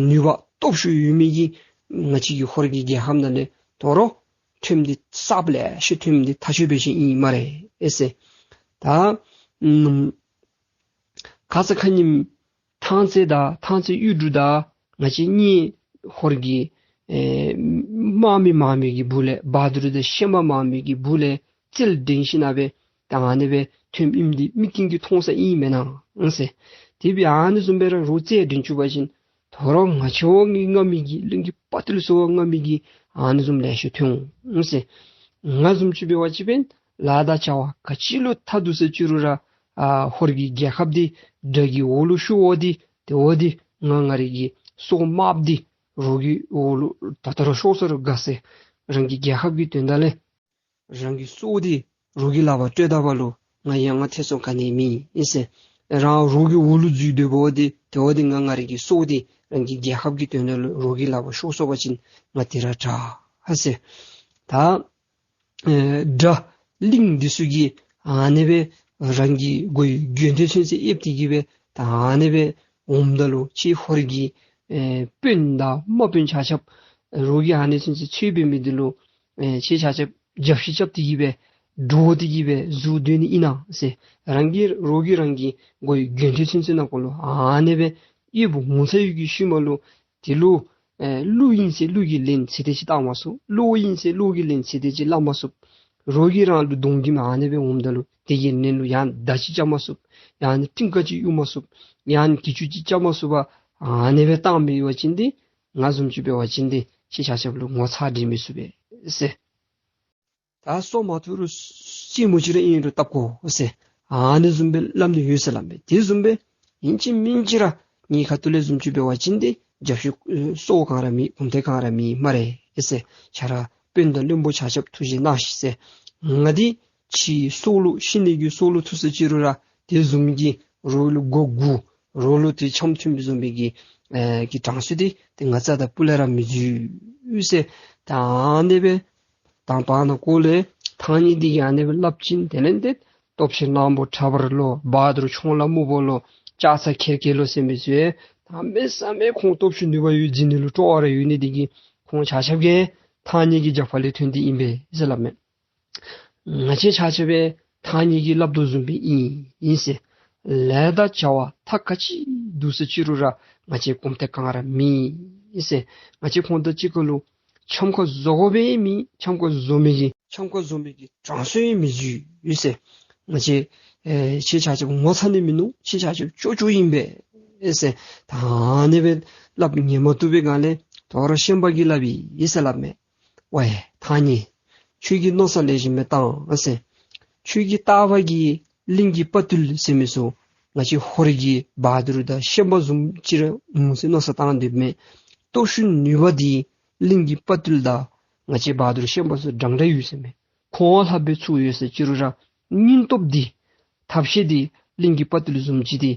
ནུས་པ་སྟོབས་ཤུགས་ཡོད་མི་གི་ང་བཅས་ཀྱི་ཧོར་གྱི་རྒྱལ་ཁམས་ནང་ལས་དོ་རུང་ཐོནམ་འདི་གསརཔ་ལེ་ཤ་ཐོནམ་འདི་ཐག་ཆོད་པའི་ཤུལ་ཨིན་སྨ་རེ་ཨེ་ཟེར། ད་ཨམ་ཁ་ཙ་ཁ་ཉིནམ་ཐང་རྩེ་དང་ཐང་རྩེ་གཡུ་འབྲུག་དང་ང་བཅས་གཉིས་ཧོར་གྱི་ཨེ་དམག་མི་མང་མི་གི་སྦུག་ལས་བ་དུར་དང་ཤན་པ་མང་མི་གི་སྦུག་ལས་རྩལ་འགྲན་ཞིན་ན་སྦེ་ད་ཨ་ནི་སྦེ་ཐོནམ་ཨིནམ་འདི་མི་ཀུན་གྱིས་མཐོང་ས་ཨིན་མེན་ན་ཨང་ཟེར། དེ་སྦེ་ཨ་ནི་བཟུམ་སྦེ་ར་རོགས་རྩལ་འགྲན་བཅུག་པ་ཅིན་དོ་རུང་ང་བཅས་འོག་ནི་མངའ་མི་གི་གླིང་གི་དཔའ་རྟུལ་ཚུ་འོག་མངའ་མི་གི་ཨ་ནི་བཟུམ་ལེ་ཤ་ཐོན་འོང་ཟེར། ང་བཟུམ་ཅིག་འབད་བ་ཅིན་ལཱ་དང་བྱ་བ་ག་ཅི་ལུ་ཐལ་འདུག་ཟེར་ཅི་རུང་ར་ཨ་ཧོར་གྱི་རྒྱལ་ཁབ་འདི་དགྲ་གི་འོག་ལུ་ཤོར་བ་འདི་དེ་འབདཝ་ད་ང་ང་རའི་གི་སྲོག་དམརཔོ་འདི་རོགས་ཀྱི་འོག་ལུ་ད་ལྟོ་ར་ཤོར་སོང་རུང་དགའ་ཟེར། རང་གི་རྒྱལ་ཁབ་ཀྱི་དོན་དག་ལས་རང་གི་སྲོག་འདི་རོགས་ཀྱི་ལག་པར་སྤྲོད་ད་པ་ལུ་ང་ཡང་ང་ཐེ་ཚོམ་ག་ནི་མེད་ཨིན་ཟེར། རང་རོགས་ཀྱི་འོག་ལུ་འཛུལ་སྡོད་པ་འདི་དེ་འབདཝ་ད་ང་ང་རའི་གི་སྲོག་འདི་རང་གི་རྒྱལ་ཁབ་ཀྱི་དོན་དག་ལུ་རོགས་ཀྱི་ལག་པར་ཤོར་སོང་པ་ཅིན་ང་དེ་ར་དྲག་ཨ་ཟེར། ད་ཨེ་དགྲ་གླིང་འདི་ཚུ་གིས་ཨ་ནི་སྦེ་རང་གི་གོ་ཡི་གྱོན་ཏེ་ཚུན་ཚོད་ཨེབ་སྟེ་གིས་སྦེ་ད་ཨ་ནི་སྦེ་འོངམ་ད་ལུ་ཁྱེད་ཧོར་གྱི་ཨེ་དཔོན་དང་དམག་དཔོན་ཆ་ཁྱབ་རོགས་ཀྱིས་ཨ་ནི་ཚུན་ཚོད་ཚོད་འབད་མི་འདི་ལུ་ཨེ་ཁྱེད་ཆ་ཁྱབ་རྒྱབ་བཤུད་རྐྱབ་སྟེ་གིས་སྦེ་འདྲོག་སྟེ་གིས་སྦེ་བཟོ་སྡོད་ནི་ཨིན་ན་ཟེར། རང་གི་རོགས་ཀྱིས་རང་གི་གོ་ཡི་གྱོན་ཏེ་ཚུན་ཚོད་ནང་འཁོད་ལུ་ཨ་ནི་སྦེ་ཨེབ་འོང་ཚར་ཡོད་ཀྱི་ཤུལ་མ་ལུ་དེ་ལུ་ཨེ་ཀླུ་ཨིན་ཟེར་ཀླུ་གི་ལན་ཚིག་དེ་ཅིག་བཏང་མ་ཚུགས། གློ་བོ་ཨིན་ཟེར་གློ་བོ་གི་ལན་ཚིག་དེ་ཅིག་སླབ་མ་ཚུགས། རོགས་ཀྱིས་རང་ལུ་གདོང་གི་མ་ཨ་ནི་སྦེ་འོངམ་ད་ལུ་དེ་གི་ལན་ལུ་ཡང་མདའ་ཅིག་རྐྱབ་མ་ཚུགས། ཡང་ན་ཏིང་ཀ་ཅིག་གཡུག་མ་ཚུགས། ཡང་ན་གྱི་ཅུ་ཅིག་རྐྱབ་མ་ཚུགས་པར་ཨ་ནི་སྦེ་བཏང་མི་ཡོད་པ་ཅིན་ཏེ་ང་བཟུམ་ཅིག་འབད་བ་ཅིན་ཏེ་ཁྱེད་ཆ་ཁྱབ་ལུ་ངོ་ཚ་འདྲེ་མི་ཚུགས་པས་ཟེར། ད་སྲོག་མ་ཐུབ་རུང་རྩེད་མོ་ཅིག་ར་ཨིན་རུང་བཏབ་དགོ་ཟེར། ཨ་ནི་བཟུམ་སྦེ་སླབ་ནི་ཡོད་ཟེར་སླབ་མས། དེ་བཟུམ་སྦེ་ཨིན་ཅི་མིན་ཅི་ར་ངེའི་ཁ་ཐུག་ལས་བཟུམ་ཅིག་འབད་བ་ཅིན་ཏེ་རྒྱབ་བཤུད་ཨེ་སོར་གང་ར་མེད། གུམ་ཐེངས་གང་ར་མེད་སྨ་རེ་ཨེ་ཟེར། ཁྱེད་ར་དཔོན་དང་བློན་པོ་ཆ་ཁྱབ་ཐུགས་རྗེ་གནང་ཤིག་ཟེར། ང་འདི་ཕྱིའི་སྲོག་ལུ་ཤི་ནི་གི་སྲོག་ལུ་ཐུག་སོ་ཅི་རུང་ར་དེ་བཟུམ་གྱི་རོགས་ལུ་མགུ་འགུ་རོགས་ལུ་དེ་འཆམ་མཐུན་པའི་བཟུམ་མའི་གི་ཨེ་གི་གྲངས་སུ་དེ་དེ་ང་རྩ་དང་སྤུ་ལས་ར་མི་འཛུལ་ཟེར། ད་ཨ་ནི་སྦེ་དང་པ་ནང་འཁོད་ལས་ཐང་རྙེད་འདི་གིས་ཨ་ནི་སྦེ་སླབ་ཅིན་དེ་ལས་ཏེ་སྟོབས་ཆེན་གླང་པོ་ཁྲ་འབར་ལོ་བ་དུར་མཆོང་ལ་སྨུག་པོ་ལོ་ལྕགས་ཚ་ཁེར་ཁེར་ལོ་ཟེར་མི་ཚུ་ཡང་གནམ་མེད་ས་མེད་ཁོང་སྟོབས་ཤུགས་ནུས་པ་ཡོད་འཛིང་ནི་ལུ་སྤྲོ་བ་ར་ཡོད་ནི་འདི་གིས་ཁོང་ཆ་ཁྱབ་ཀྱིས་ཐང་རྙེད་ཀྱི་རྒྱབ་ཁ་ལས་ཐོན་ཏེ་ཨིན་པས་ཟེར་སླབ་མས། ང་བཅས་ཆ་ཁྱབ་སྦེ་ཐང་རྙེད་ཀྱིས་སླབ་དོ་བཟུམ་སྦེ་ཨིན་ཨིན་ཟེར། ལཱ་དང་བྱ་བ་ཐ་ག་ཅི་འདུག་ཟེར་ཅི་རུང་ར་ང་བཅས་གུམ་ཐེངས་གང་ར་མེད་ཨིན་ཟེར། ང་བཅས་ཁོང་དང་གཅིག་ཁར་ལུ་འཆམ་ཁ་བཟོ་དགོ་པའི་མེད། འཆམ་ཁ་བཟོ་མི་གི་འཆམ་ཁ་བཟོ་མི་གི་གྲངས་སུ་ཡང་མི་འཛུལ་ཨིན་ཟེར། ང་བཅས་ཨེ་ཁྱེད་ཆ་ཁྱབ་ངོ་ཚ་ནི་མིན་ནུག། ཁྱེད་ཆ་ཁྱབ་ཅོག་ཅོག་ཨིན་པས་ཨེ་ཟེར། ད་ཨ་ནི་སྦེ་སླབ་ཉན་མ་བཏུབ་པའི་སྒང་ལས་དོ་རུང་ཤན་པ་གིས་སླབ་ཨིན་ཟེར་སླབ་མས། ཝའེ་ཐང་རྙེད། ཁྱོད་ཀྱིས་མནོ་བསམ་ལེགས་ཤོམ་སྦེ་བཏང་ཨ་ཟེར། ཁྱོད་ཀྱིས་བལྟ་བ་གིས་གླིང་གི་དཔའ་རྟུལ་ཟེར་མི་ཚུ་ང་བཅས་ཧོར་གྱི་བ་དུར་དང་ཤན་པ་བཟུམ་ཅིག་ར་འོང་ཟེར་མནོ་བསམ་བཏང་སྡོདཔ་མས། སྟོབས་ཤུགས་ནུས་པ་འདི་གླིང་གི་དཔའ་རྟུལ་དང་ང་བཅས་བ་དུར་ཤན་པ་ཚུ་འདྲན་འདྲ་ཡོད་ཟེར་མས། ཁོང་ལྷག་པའི་ཚུ་ཡོད་ཟེར་ཅི་རུང་ར་སྙིང་སྟོབས་འདི་ཐབས་ཤེས་འདི་གླིང་གི་དཔའ་རྟུལ་བཟུམ་ཅིག་འདི་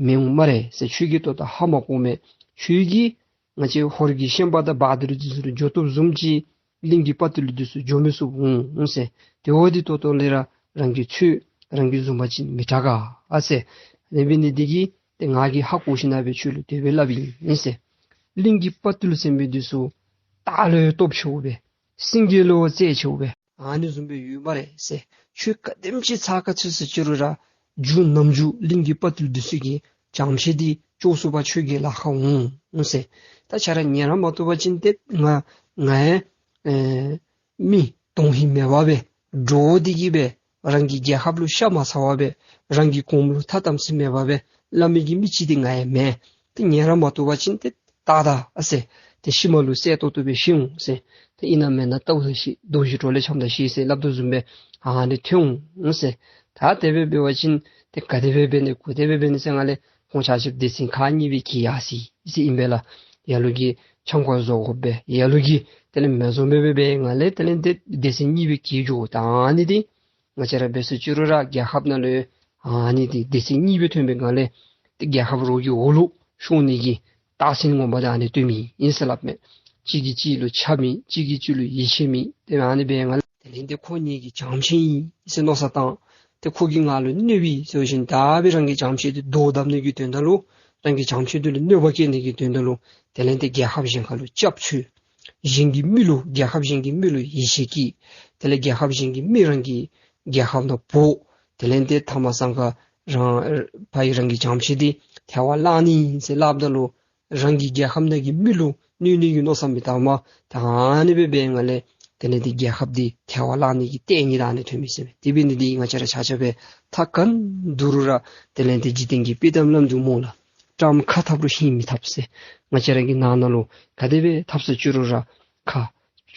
མི་འོང་སྨ་རེ་ཟེར། ཁྱོད་ཀྱིས་ཏོག་ཏོ་ཧ་མ་གོ་མས། ཁྱོད་ཀྱིས་ང་བཅས་ཧོར་གྱི་ཤན་པ་དང་བ་དུར་འདི་ཚུ་ལུ་འགྱོ་བཏུབ་བཟུམ་ཅིག་གླིང་གི་དཔའ་རྟུལ་འདི་ཚུ་འགྱོ་མི་ཚུགསཔ་འོང་ཟེར། དེ་འབདཝ་ད་ཏོག་ཏོ་ལས་ར་རང་གི་ཚོད་རང་གིས་བཟུང་པ་ཅིན་མི་དྲག་ག་ཨ་ཟེར། དེ་འབད་ནི་འདི་གིས་ཏེ་ང་གིས་ཧ་གོ་ཞིན་ན་སྦེ་ཁྱོད་ལུ་དེ་སྦེ་སླབ་ཨིན་ཟེར། གླིང་གི་དཔའ་རྟུལ་ཟེར་མི་འདི་ཚུ་སྟག་ལུ་སྟོབས་ཆེཝ་སྦེ་སེང་གེ་ལུ་རྩལ་ཆེཝ་སྦེ་ ཨ་ནི་བཟུམ་སྦེ་ཡོད་སྨ་རེ་ཟེར། ཁྱོད་ག་དེམ་ཅིག་ཚ་ཁ་ཚུད་སུ་ཅི་རུང་ར་རྒྱུ་ནམ་རྒྱུན་གླིང་གི་དཔའ་ཐུལ་འདི་ཚུ་གིས་བྱམས་ཆེ་འདི་སྐྱོབ་ཚུགས་པར་ཁྱོད་ཀྱི་ལཱ་ཁག་འོང་ཟེར། ད་ཁྱོད་ར་ཉན་ར་མ་བཏུབ་པ་ཅིན་ཏེ་ང་ང་ཡང་ཨེ་མི་དོན་ཧིང་མེད་པ་སྦེ་འདྲོག་སྟེ་གིས་སྦེ་རང་གི་རྒྱལ་ཁབ་ལུ་ཤ་མ་ཚ་བར་སྦེ་རང་གི་གོངམ་ལུ་ཐ་དམ་ཚིག་མེད་པ་སྦེ་སླབ་མི་གི་མི་ཅིག་འདི་ང་ཡང་མེན། ཏེ་ཉན་ར་མ་བཏུབ་པ་ཅིན་ཏེ་ད་ད་ཨ་ཟེར་ཏེ་ཤུལ་མ་ལུ་གསལ་ཏོག་ཏོ་སྦེ་ཤེས་འོང་ཟེར། ཏེ་ཨིན་ན་མེན་ན་བལྟཝ་ད་ཤེས། རྡོ་རྗེ་གྲོགས་ལས་འཁྱམས་ད་ཤེས་ཟེར་སླབ་དོ་བཟུམ་སྦེ་ཨ་ནི་ཐོན་འོང་ཟེར། ད་དེ་སྦེ་འབད་བ་ཅིན་ཏེ་ག་དེ་སྦེ་འབད་ནི་གུ་དེ་སྦེ་འབད་ནི་ཟེར་ང་ལས་ཁོང་ཆ་ཁྱབ་སྡེ་ཚན་ཁག་གཉིས་སྦེ་གྱེས་ཡར་སོ་ཡི་ཟེར་ཨིན་པས་ལགས། ལ་ལུ་གིས་ཆང་ཁོག་བཟོ་དགོ་པས། ལ་ལུ་གིས་དེ་ལས་མེ་བཟོ་མི་སྦེ་འབད་ང་ལས་དེ་ལས་ཏེ་སྡེ་ཚན་གཉིས་སྦེ་གྱེས་འགྱོ། ད་ཨ་ནི་འདི་ང་བཅས་ར་འབད་སུ་ཅི་རུང་ར་རྒྱལ་ཁབ་ནང་ལུ་ཨ་ནི་འདི་སྡེ་ཚན་གཉིས་སྦེ་ཐོན་པའི་སྒང་ལས་ཏེ་རྒྱལ་ཁབ་རོགས་ཀྱི་འོག་ལུ་ཤོར་ནི་གི་རྟགས་མཚན་ངོ་མ་འདི་ཨ་ནི་སྟོནམ་ཨིན་ཟེར་སླབ་མས། གཅིག་གིས་གཅིག་ལུ་ཆགས་མི་གཅིག་གིས་གཅིག་ལུ་ཡིད་ཆེས་མི་ཏེ་ཨ་ནི་སྦེ་ང་ལས་དེ་ལས་ཏེ་ཁོ་ངེ་གི་བྱམས་ཆེན་ཨིན་ཟེར་མནོ་བསམ་བཏང་། ཏེ་ཁོ་གིས་ང་ལུ་གནོདཔ་ཨིན་ཟེར་བ་ཅིན་ད་སྦེ་རང་གི་བྱམས་ཆེན་འདི་བཟློག་བཏབ་ནི་གི་དོན་དག་ལུ་རང་གི་བྱམས་ཆེན་འདི་ལུ་གནོད་པ་བཀལ་ནི་གི་དོན་དག་ལུ་དེ་ལས་ཏེ་རྒྱལ་ཁབ་གཞན་ཁ་ལུ་སྐྱབས་བཅོལ། གཞན་གྱི་མི་ལུ་རྒྱལ་ཁབ་གཞན་གྱི་མི་ལུ་ཡིད་ཆེས་བསྐྱེད། དེ་ལས་རྒྱལ་ཁབ་གཞན་གྱི་མི་རང་གི་རྒྱལ་ཁབ་ནང་འབོ། དེ་ལས་ཏེ་ཐ་མ་སང་ཁ་རང་ཕ་ཡི་རང་གི་བྱམས་ཆེན་འདི་ཐལ་བར་བརླག་ནི་ཨིན་ཟེར་སླབ་ད་ལུ་རང་གི་རྒྱལ་ཁབ་ནང་གི་མི་ལུ་གནོད་ནི་གི་མནོ་བསམ་མི་བཏང་མས། ད་ཨ་ནི་སྦེ་འབད་ང་ལས་དེ་ལས་ཏེ་རྒྱལ་ཁབ་འདི་ཐལ་བར་བརླག་ནི་གི་ལྟས་ངན་ཨ་ནི་ཐོནམ་ཨིན་ཟེར་མས། དེ་འབད་ནི་འདི་ང་བཅས་ར་ཆ་ཁྱབ་སྦེ་ཐ་ག་ཏེ་རུང་ར་དེ་ལས་ཏེ་འཇིག་རྟེན་གྱི་དཔེ་གཏམ་ལམ་འདི་སྨོ་ལགས། བཀྲམ་ཁ་འཐབ་རུང་ཤིང་མི་འཐབ་ཟེར། ང་བཅས་ར་གི་ནང་ན་ལུ་ག་དེ་སྦེ་འཐབ་སུ་ཅི་རུང་ར་ཁ་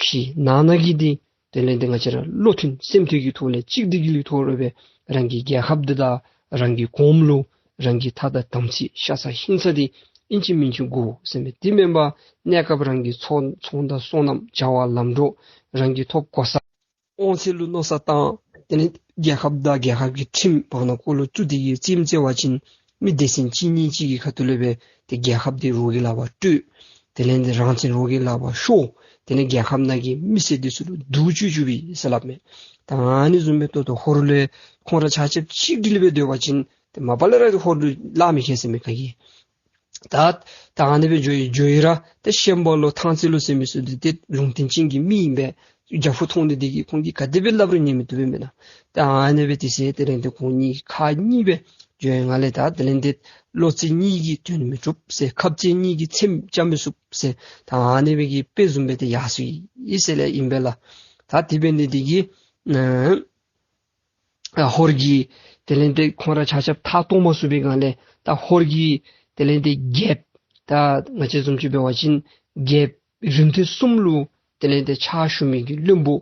ཕྱི་ནང་ན་གི་འདི་དེ་ལས་ཏེ་ང་བཅས་ར་བློ་མཐུན་སེམས་མཐུན་གྱི་ཐོག་ལས་གཅིག་སྒྲིལ་གྱི་ཐོག་ལུ་སྦེ་རང་གི་རྒྱལ་ཁབ་འདི་དང་རང་གི་གོངམ་ལུ་རང་གི་ཐ་དང་དམ་ཚིག་ཤ་ཚ་ཧིང་ཚ་འདི་ཨིན་ཅི་མིན་ཅི་དགོ་ཟེར་མས། དེ་མེན་པར་གནས་སྐབས་རང་གི་ཚོང་ཚོང་དང་སོ་ནམ་བྱ་བ་ལམ་འགྲོ་རང་གི་ཐོབ་གོ་ས་དབང་ཚད་ལུ་མནོ་བསམ་བཏང་། དེ་ལས་རྒྱལ་ཁབ་དང་རྒྱལ་ཁབ་ཀྱི་ཁྲིམས་བར་ན་ཀོ་ལུ་བཙུགས་ཏེ་གིས་རྩེདམོ་རྩེ་བ་ཅིན་མི་སྡེ་ཚན་གཅིག་གཉིས་ཅིག་གི་ཁ་ཐུག་ལས་སྦེ་ཏེ་རྒྱལ་ཁབ་འདི་རོགས་ཀྱི་ལག་པར་སྤྲོད། དེ་ལས་ཏེ་རང་བཙན་རོགས་ཀྱི་ལག་པར་ཤོར། དེ་ལས་རྒྱལ་ཁབ་ནང་གི་མི་སེར་འདི་ཚུ་ལུ་སྡུག་བཅུག་བཅུགཔ་ཨིན་ཟེར་སླབ་མས། ད་ཨ་ནི་བཟུམ་སྦེ་ཏོག་ཏོ་ཧོར་ལས་ཁོང་ར་ཆ་ཁྱབ་གཅིག་སྒྲིལ་སྦེ་སྡོད་པ་ཅིན་ཏེ་མ་པ་ལས་ར་ཧོར་ལུ་ལཱ་མི་ཁེལ་ཟེར་མས་ག་གིས། ད་ད་ཨ་ནི་སྦེ་འགྱོ་ཡི་འགྱོ་ཡི་ར་ཏེ་ཤན་པ་ལུ་ཐང་རྩེ་ལུ་ཟེར་མི་ཚུ་འདི་ཏེ་ལུང་བསྟན་ཅན་གྱི་མི་ཨིན་པས། རྒྱ་ཕུ་མཐོང་ནི་འདི་གིས་ཁོང་གིས་ག་དེ་སྦེ་སླབ་རུང་ཉན་མི་བཏུབ་པས་མེན་ན། ད་ཨ་ནི་སྦེ་དེ་ཟེར་དེ་ལས་ཏེ་ཁོང་གཉིས་ཁག་གཉིས་སྦེ་འགྱོ་ཡི་སྒང་ལས་ད་དེ་ལས་ཏེ་བློ་རྩེ་གཉིས་ཀྱིས་དོན་མི་གྲུབ་ཟེར་ཁ་རྩེ་གཉིས་ཀྱིས་ཚེམས་བཅའ་མི་ཚུགས་ཟེར་ད་ཨ་ནི་སྦེ་གི་དཔེ་བཟུམ་སྦེ་ཏེ་ཡར་སོ་ཡི་ཟེར་ལས་ཨིན་པས་ལགས། ད་དེ་འབད་ནི་འདི་གིས་ཨ་ཨ་ཧོར་གྱིས་དེ་ལས་ཏེ་ཁོང་ར་ཆ་ཁྱབ་ཐག་གཏོང་མ་ཚུགས་པའི་སྒང་ལས་ད་ཧོར་གྱིས་དེ་ལས་ཏེ་རྒྱལཔོ་ད་ང་བཅས་བཟུམ་ཅིག་འབད་བ་ཅིན་རྒྱལཔོ་རིམ་ཐེངས་གསུམ་ལུ་དེ་ལས་ཏེ་ཕྱག་ཞུ་མི་གི་བློན་པོ་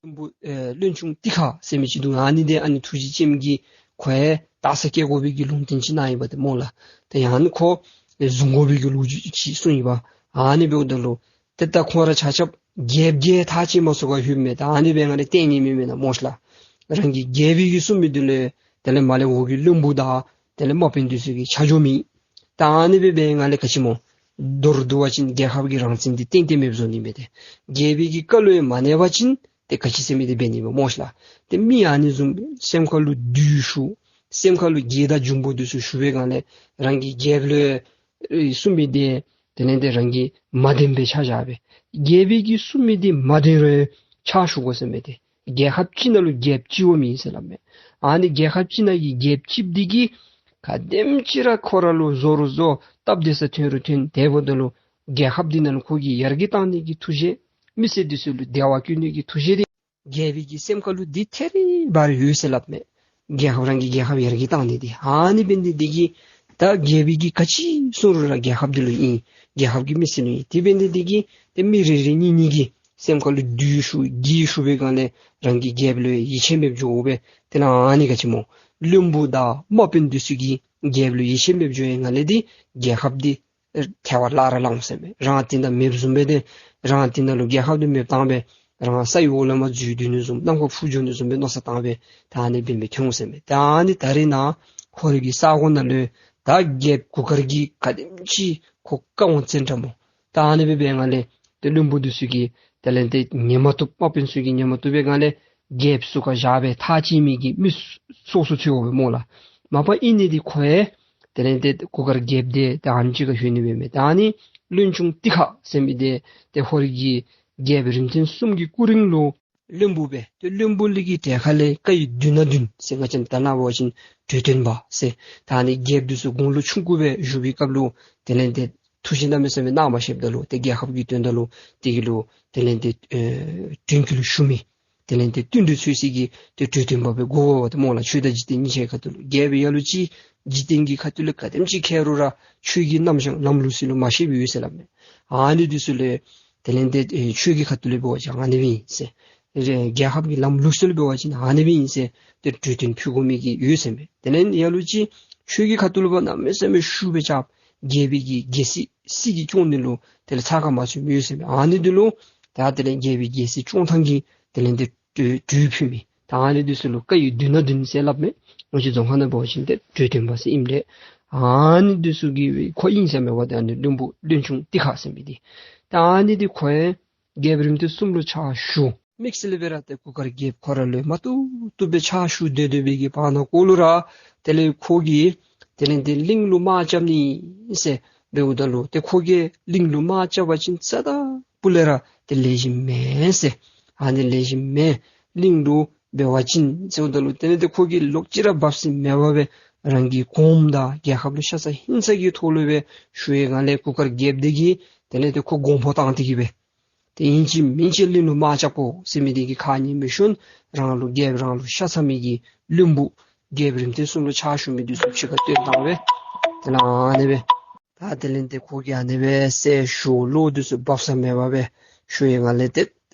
བློན་པོ་ཨེ་བློན་ཆུང་ཏི་ཁ་ཟེར་མི་ཅིག་འདུག། ཨ་ནི་འདི་ཨ་ནི་ཐུགས་རྗེ་ཅནམ་གྱིས་ཁོ་ཡང་དག་ས་བསྐྱལ་དགོ་པའི་གི་ལུང་བསྟན་ཅིག་གནང་ཡི་པ་ཏེ་སྨོ་ལགས། ཏེ་ཡང་ཨ་ནི་ཁོ་བཟུང་དགོ་པའི་གི་ལོ་རྒྱུས་ཅིག་གསུངས་ཡི་པ། ཨ་ནི་འབདཝ་ད་ལུ་ཏེ་ད་ཁོང་ར་ཆ་ཁྱབ་རྒྱལཔོ་གིས་ཐག་བཅད་མ་ཚུགས་པར་ལྷོདཔ་མས། ད་ཨ་ནི་སྦེ་ང་ལས་ཏེ་ཉན་མི་མེན་ན་སྨོ་ཤ་ལགས། རང་གི་རྒྱལ་པོ་གིས་གསུངས་མི་འདི་ལུ་དེ་ལས་མར་ལས་འོག་གི་བློན་པོ་དང་དེ་ལས་དམག་དཔོན་འདི་ཚུ་གིས་ཆ་འཇོག་མེད། ད་ཨ་ནི་སྦེ་འབད་ང་ལས་ག་ཅི་སྨོ། མདོར་བསྡུ་བ་ཅིན་རྒྱལ་ཁབ་ཀྱི་རང་བཙན་འདི་ཏན་ཏན་མེདཔ་བཟོ་ནི་མས་ཏེ། རྒྱལ་པོ་གི་བཀའ་ལུ་ཡང་མ་གནས་པ་ཅིན་ཏེ་ག་ཅི་ཟེར་མི་འདི་འབད་ནི་མས་སྨོ་ཤ་ལགས། ཏེ་མི་ཨ་ནི་བཟུམ་སེམས་ཁ་ལུ་བདུད་ཞུགས་སེམས་ཁ་ལུ་འགྱོད་དང་འབྱུང་པོ་འདི་ཚུ་ཞུགས་པའི་སྒང་ལས་རང་གི་རྒྱལཔོ་ལུ་ཨེ་གསུངས་མི་འདི་དེ་ལས་ཏེ་རང་གི་མ་བདེན་པའི་ཆ་བཞག་པས། རྒྱལ་པོ་གིས་གསུངས་མི་འདི་མ་བདེན་རུང་ཕྱག་ཞུ་དགོ་ཟེར་མི་འདི། རྒྱལ་ཁབ་གཅིག་ནང་ལུ་རྒྱལཔོ་གཅིག་པོ་མེད་ཟེར་སླབ་མས། ཨ་ནི་རྒྱལ་ཁབ་གཅིག་ནང་གི་རྒྱལཔོ་གཅིག་འདི་གིས་ག་དེམ་ཅིག་ར་ཁོ་ར་ལུ་བཟོ་རུང་བཟོ་སྟབས་བདེ་ས་ཐོན་རུང་ཐོན། དེ་འབདཝ་ད་ལུ་རྒྱལ་ཁབ་འདི་ནང་ལུ་ཁོ་གིས་ཡར་རྒྱས་གཏང་ནི་གི་ཐུགས་བཞེད་མི་སེར་འདི་ཚུ་ལུ་བདེ་བ་བསྐྱེད་ནི་གི་ཐུགས་བཞེད་འདི་རྒྱལ་པོ་གི་སེམས་ཁ་ལུ་འདི་ཐད་རི་བ་རི་ཡོད་ཟེར་སླབ་མས། རྒྱལ་ཁབ་རང་གི་རྒྱལ་ཁབ་ཡར་རྒྱས་གཏང་ནི་འདི། ཨ་ནི་འབད་ནི་འདི་གིས་ད་རྒྱལ་པོ་གིས་ག་ཅི་གསུང་རུང་ར་རྒྱལ་ཁབ་འདི་ལུ་ཨིན། རྒྱལ་ཁབ་ཀྱི་མི་སེར་ལུ་ཨིན། དེ་འབད་ནི་འདི་གིས་ཏེ་མི་རེ་རེ་གཉིས་གཉིས་ཀྱི་སེམས་ཁ་ལུ་བདུད་ཞུགས་འགྱོད་ཞུགས་པའི་སྒང་ལས་རང་གི་རྒྱལཔོ་ལུ་ཡིད་ཆེས་མེདཔ་འགྱོཝ་སྦེ་དེ་ལས་ཨ་ནི་ག་ཅི་སྨོ། བློན་པོ་དང་དམག་དཔོན་འདི་ཚུ་གིས་རྒྱལཔོ་ལུ་ཡིད་ཆེས་མེདཔ་འགྱོ་བའི་སྒང་ལས་འདི་རྒྱལ་ཁབ་འདི་ཐལ་བར་བརླག་ར་བརླག་འོང་ཟེར་མས། རང་དེ་ནང་མེདཔ་བཟུམ་སྦེ་ཏེ་རང་དེ་ནང་ལུ་རྒྱལ་ཁབ་འདི་མེདཔ་བཏང་སྦེ་རང་ས་ཡི་འོག་ལས་མར་འཛུལ་སྡོད་ནི་བཟུམ་གནམ་ཁར་འཕུར་འགྱོ་ནི་བཟུམ་སྦེ་མནོ་བསམ་བཏང་སྦེ་ད་ཨ་ནི་འབད་མི་ཐོན་འོང་ཟེར་མས། ད་ཨ་ནི་ད་རེས་ནངས་ཧོར་གྱི་ས་གོ་ནང་ལུ་ད་རྒྱལཔོ་གུར་དཀར་གྱིས་ག་དེམ་ཅིག་ཁོ་བཀའ་དབང་བཙན་དྲག་སྨོ། ད་ཨ་ནི་སྦེ་འབད་བའི་སྒང་ལས་ཏེ་བློན་པོ་འདི་ཚུ་གིས་དེ་ལས་ཏེ་ཉན་མ་བཏུབ། དམག་དཔོན་ཚུ་གིས་ཉན་མ་བཏུབ་པའི་སྒང་ལས་རྒྱལཔོ་ཟུར་ཁར་བཞག་སྦེ་ཐག་བཅད་མི་གི་མི་སོ་སོ་འཚོལ་འོང་པས་སྨོ་ལགས། མ་པ་ཨིན་ནི་འདི་ཁོ་ཡང་དེ་ལས་ཏེ་གུར་དཀར་རྒྱལཔོ་འདི་ད་ཨ་ནི་ཅིག་ཁར་ལྷོད་ནི་མས་མས། ད་ཨ་ནི་བློན་ཆུང་ཏི་ཁ་ཟེར་མི་འདི་ཏེ་ཧོར་གྱི་རྒྱལཔོ་རིམ་བྱོན་གསུམ་གྱི་སྐུ་རིང་ལུ་ བློན་པོ་སྦེ་ཏེ་བློན་པོ་ལས་ཀྱི་གྲལ་ཁ་ལས་བཀའ་ཡི་མདུན་ན་འདོན་ཟེར་ང་བཅས་ད་ནཱ་འབད་བ་ཅིན་གྲོས་སྟོན་པ་ཟེར། ད་ཨ་ནི་རྒྱལཔོ་འདི་ཚུ་དགུང་ལོ་ཆུང་ཀུ་སྦེ་བཞུགས་པའི་སྐབས་ལུ་དེ་ལས་ཏེ་ཐུགས་བཞེད་གནམ་མེད་ས་མེད་གནང་བ་ཞིནམ་ད་ལུ་ཏེ་རྒྱལ་ཁབ་ཀྱི་དོན་དག་ལུ་དེ་གི་ལུ་དེ་ལས་ཏེ་ཨེ་དྲུང་ཁྱེར་ལུ་ཞུ་མི་དེ་ལས་ཏེ་བསྟུན་གྲོས་འཚོལ་སའི་གི་ཏེ་གྲོས་སྟོན་པ་སྦེ་དགོ་པས་ཏེ་སྨོ་ལགས། ཆོས་དང་འཇིག་རྟེན་གཉིས་ཆའི་ཁ་ཐུག་ལུ་རྒྱལཔོ་ལ་ལུ་ཅིག་འཇིག་རྟེན་གྱི་ཁ་ཐུག་ལས་ག་དེམ་ཅིག་མཁས་རུང་ར་ཆོས་ཀྱི་རྣམ་གཞག་ལམ་ལུགས་སྲོལ་ལུ་མ་ཤེས་པའི་ཡོད་ཟེར་སླབ་མས། ཨ་ནི་འདི་ཚུ་ལས་དེ་ལས་ཏེ་ཨེ་ཆོས་ཀྱི་ཁ་ཐུག་ལས་འབད་བ་ཅིན་ཨ་ནི་སྦེ་ཨིན་ཟེར། རྒྱལ་ཁབ་ཀྱི་ལམ་ལུགས་སྲོལ་ལུ་འབད་བ་ཅིན་ཨ་ནི་སྦེ་ཨིན་ཟེར་ཏེ་གྲོས་སྟོན་ཕུལ་དགོ་མི་གི་ཡོད་ཟེར་མས། དེ་ལས་ཡང་ལུ་ཅིག་ཆོས་ཀྱི་ཁ་ཐུག་ལུ་འབད་གནམ་མེད་ས་མེད་ཤུགས་སྦེ་རྐྱབ། རྒྱལ་པོའི་གི་རྒྱལ་སྲིད་སྲིད་ཀྱི་སྐྱོང་ནི་ལུ་དེ་ལས་ཚ་ཁ་མ་ཚུད་མི་ཡོད་ཟེར་མས། ཨ་ནི་འདི་ལུ་ད་དེ་ལས་རྒྱལ་པོའི་གི་རྒྱལ་སྲིད་སྐྱོང་ཐངས་ཀྱི་དེ་ལས་ཏེ་གྲོས་གྲོས་ཕུལ་མི་ད་ཨ་ནི་འདི་ཚུ་ལུ་བཀའ་ཡི་མདུན་ན་འདོན་ཟེར་སླབ་མས། ང་བཅས་རྫོང་ཁ་ནང་འབད་བ་ཅིན་ཏེ་གྲོས་སྟོན་པ་ཟེར་ཨིནམ་ལས་ཨ་ནི་འདི་ཚུ་གི་ཁོ་ཨིན་ཟེར་མས་པ། ཏེ་ཨ་ནི་བློན་པོ་བློན་ཆུང་ཏི་ཁ་ཟེར་མི་འདི་ད་ཨ་ནི་འདི་ཁོ་ཡང་རྒྱལཔོ་རིམ་བརྟན་གསུམ་ལུ་ཕྱག་ཞུ། དམིགས་བསལ་སྦེ་ར་ཏེ་གུར་དཀར་རྒྱལཔོ་ཁོ་ར་ལུ་མ་བཏུབ་བཏུབ་སྦེ་ཕྱག་ཞུ་སྡོད་སྡོད་པའི་གི་བར་ན་ཀོ་ལུ་ར་དེ་ལས་ཁོ་གིས་དེ་ལས་ཏེ་གླིང་ལུ་དམག་རྐྱབ་ནི་ཟེར་འབདཝ་ད་ལུ་ཏེ་ཁོ་གིས་གླིང་ལུ་དམག་རྐྱབ་པ་ཅིན་རྩ་དང་སྤུ་ལས་ར་ཏེ་ལེགས་ཤོམ་མེན་ཟེར། ཨ་ནི་ལེགས་ཤོམ་མེན། གླིང་ལུ་འབད་བ་ཅིན་ཟེརཝ་ད་ལུ་དེ་ལས་ཏེ་ཁོ་གིས་ལོག་ཅི་ར་འབབ་ས་མེད་པར་སྦེ་རང་གི་གོངམ་དང་རྒྱལ་ཁབ་ལུ་ཤ་ཚ་ཧིང་ཚ་གི་ཐོག་ལུ་སྦེ་ཞུ་བའི་སྒང་ལས་གུར་དཀར་རྒྱལཔོ་འདི་གིས་དེ་ལས་ཏེ་ཁོ་དགོངས་པ་བཏང་སྟེ་གི་སྦེ་ཏེ་ཨིན་ཅི་མིན་ཅི་གླིང་ལུ་དམག་རྐྱབ་དགོ་ཟེར་མི་འདི་གི་ཁ་ཉན་མི་ཤུལ་རང་ལུ་རྒྱལཔོ་རང་ལུ་ཤ་ཚ་མི་གི་བློན་པོ་རྒྱལཔོ་རིམ་བརྟན་གསུམ་ལུ་ཕྱག་ཞུ་མི་འདི་ཚུ་ཕྱི་ཁར་བཏོན་བཏང་སྦེ་དེ་ལས་ཨ་ནི་སྦེ་ད་དེ་ལས་ཏེ་ཁོ་གིས་ཨ་ནི་སྦེ་སྲས་ཞུ་བློ་འདི་ཚུ་འབབ་ས་མེད་པར་སྦེ་ཞུ་བའི་སྒང་ལས་ཏེ་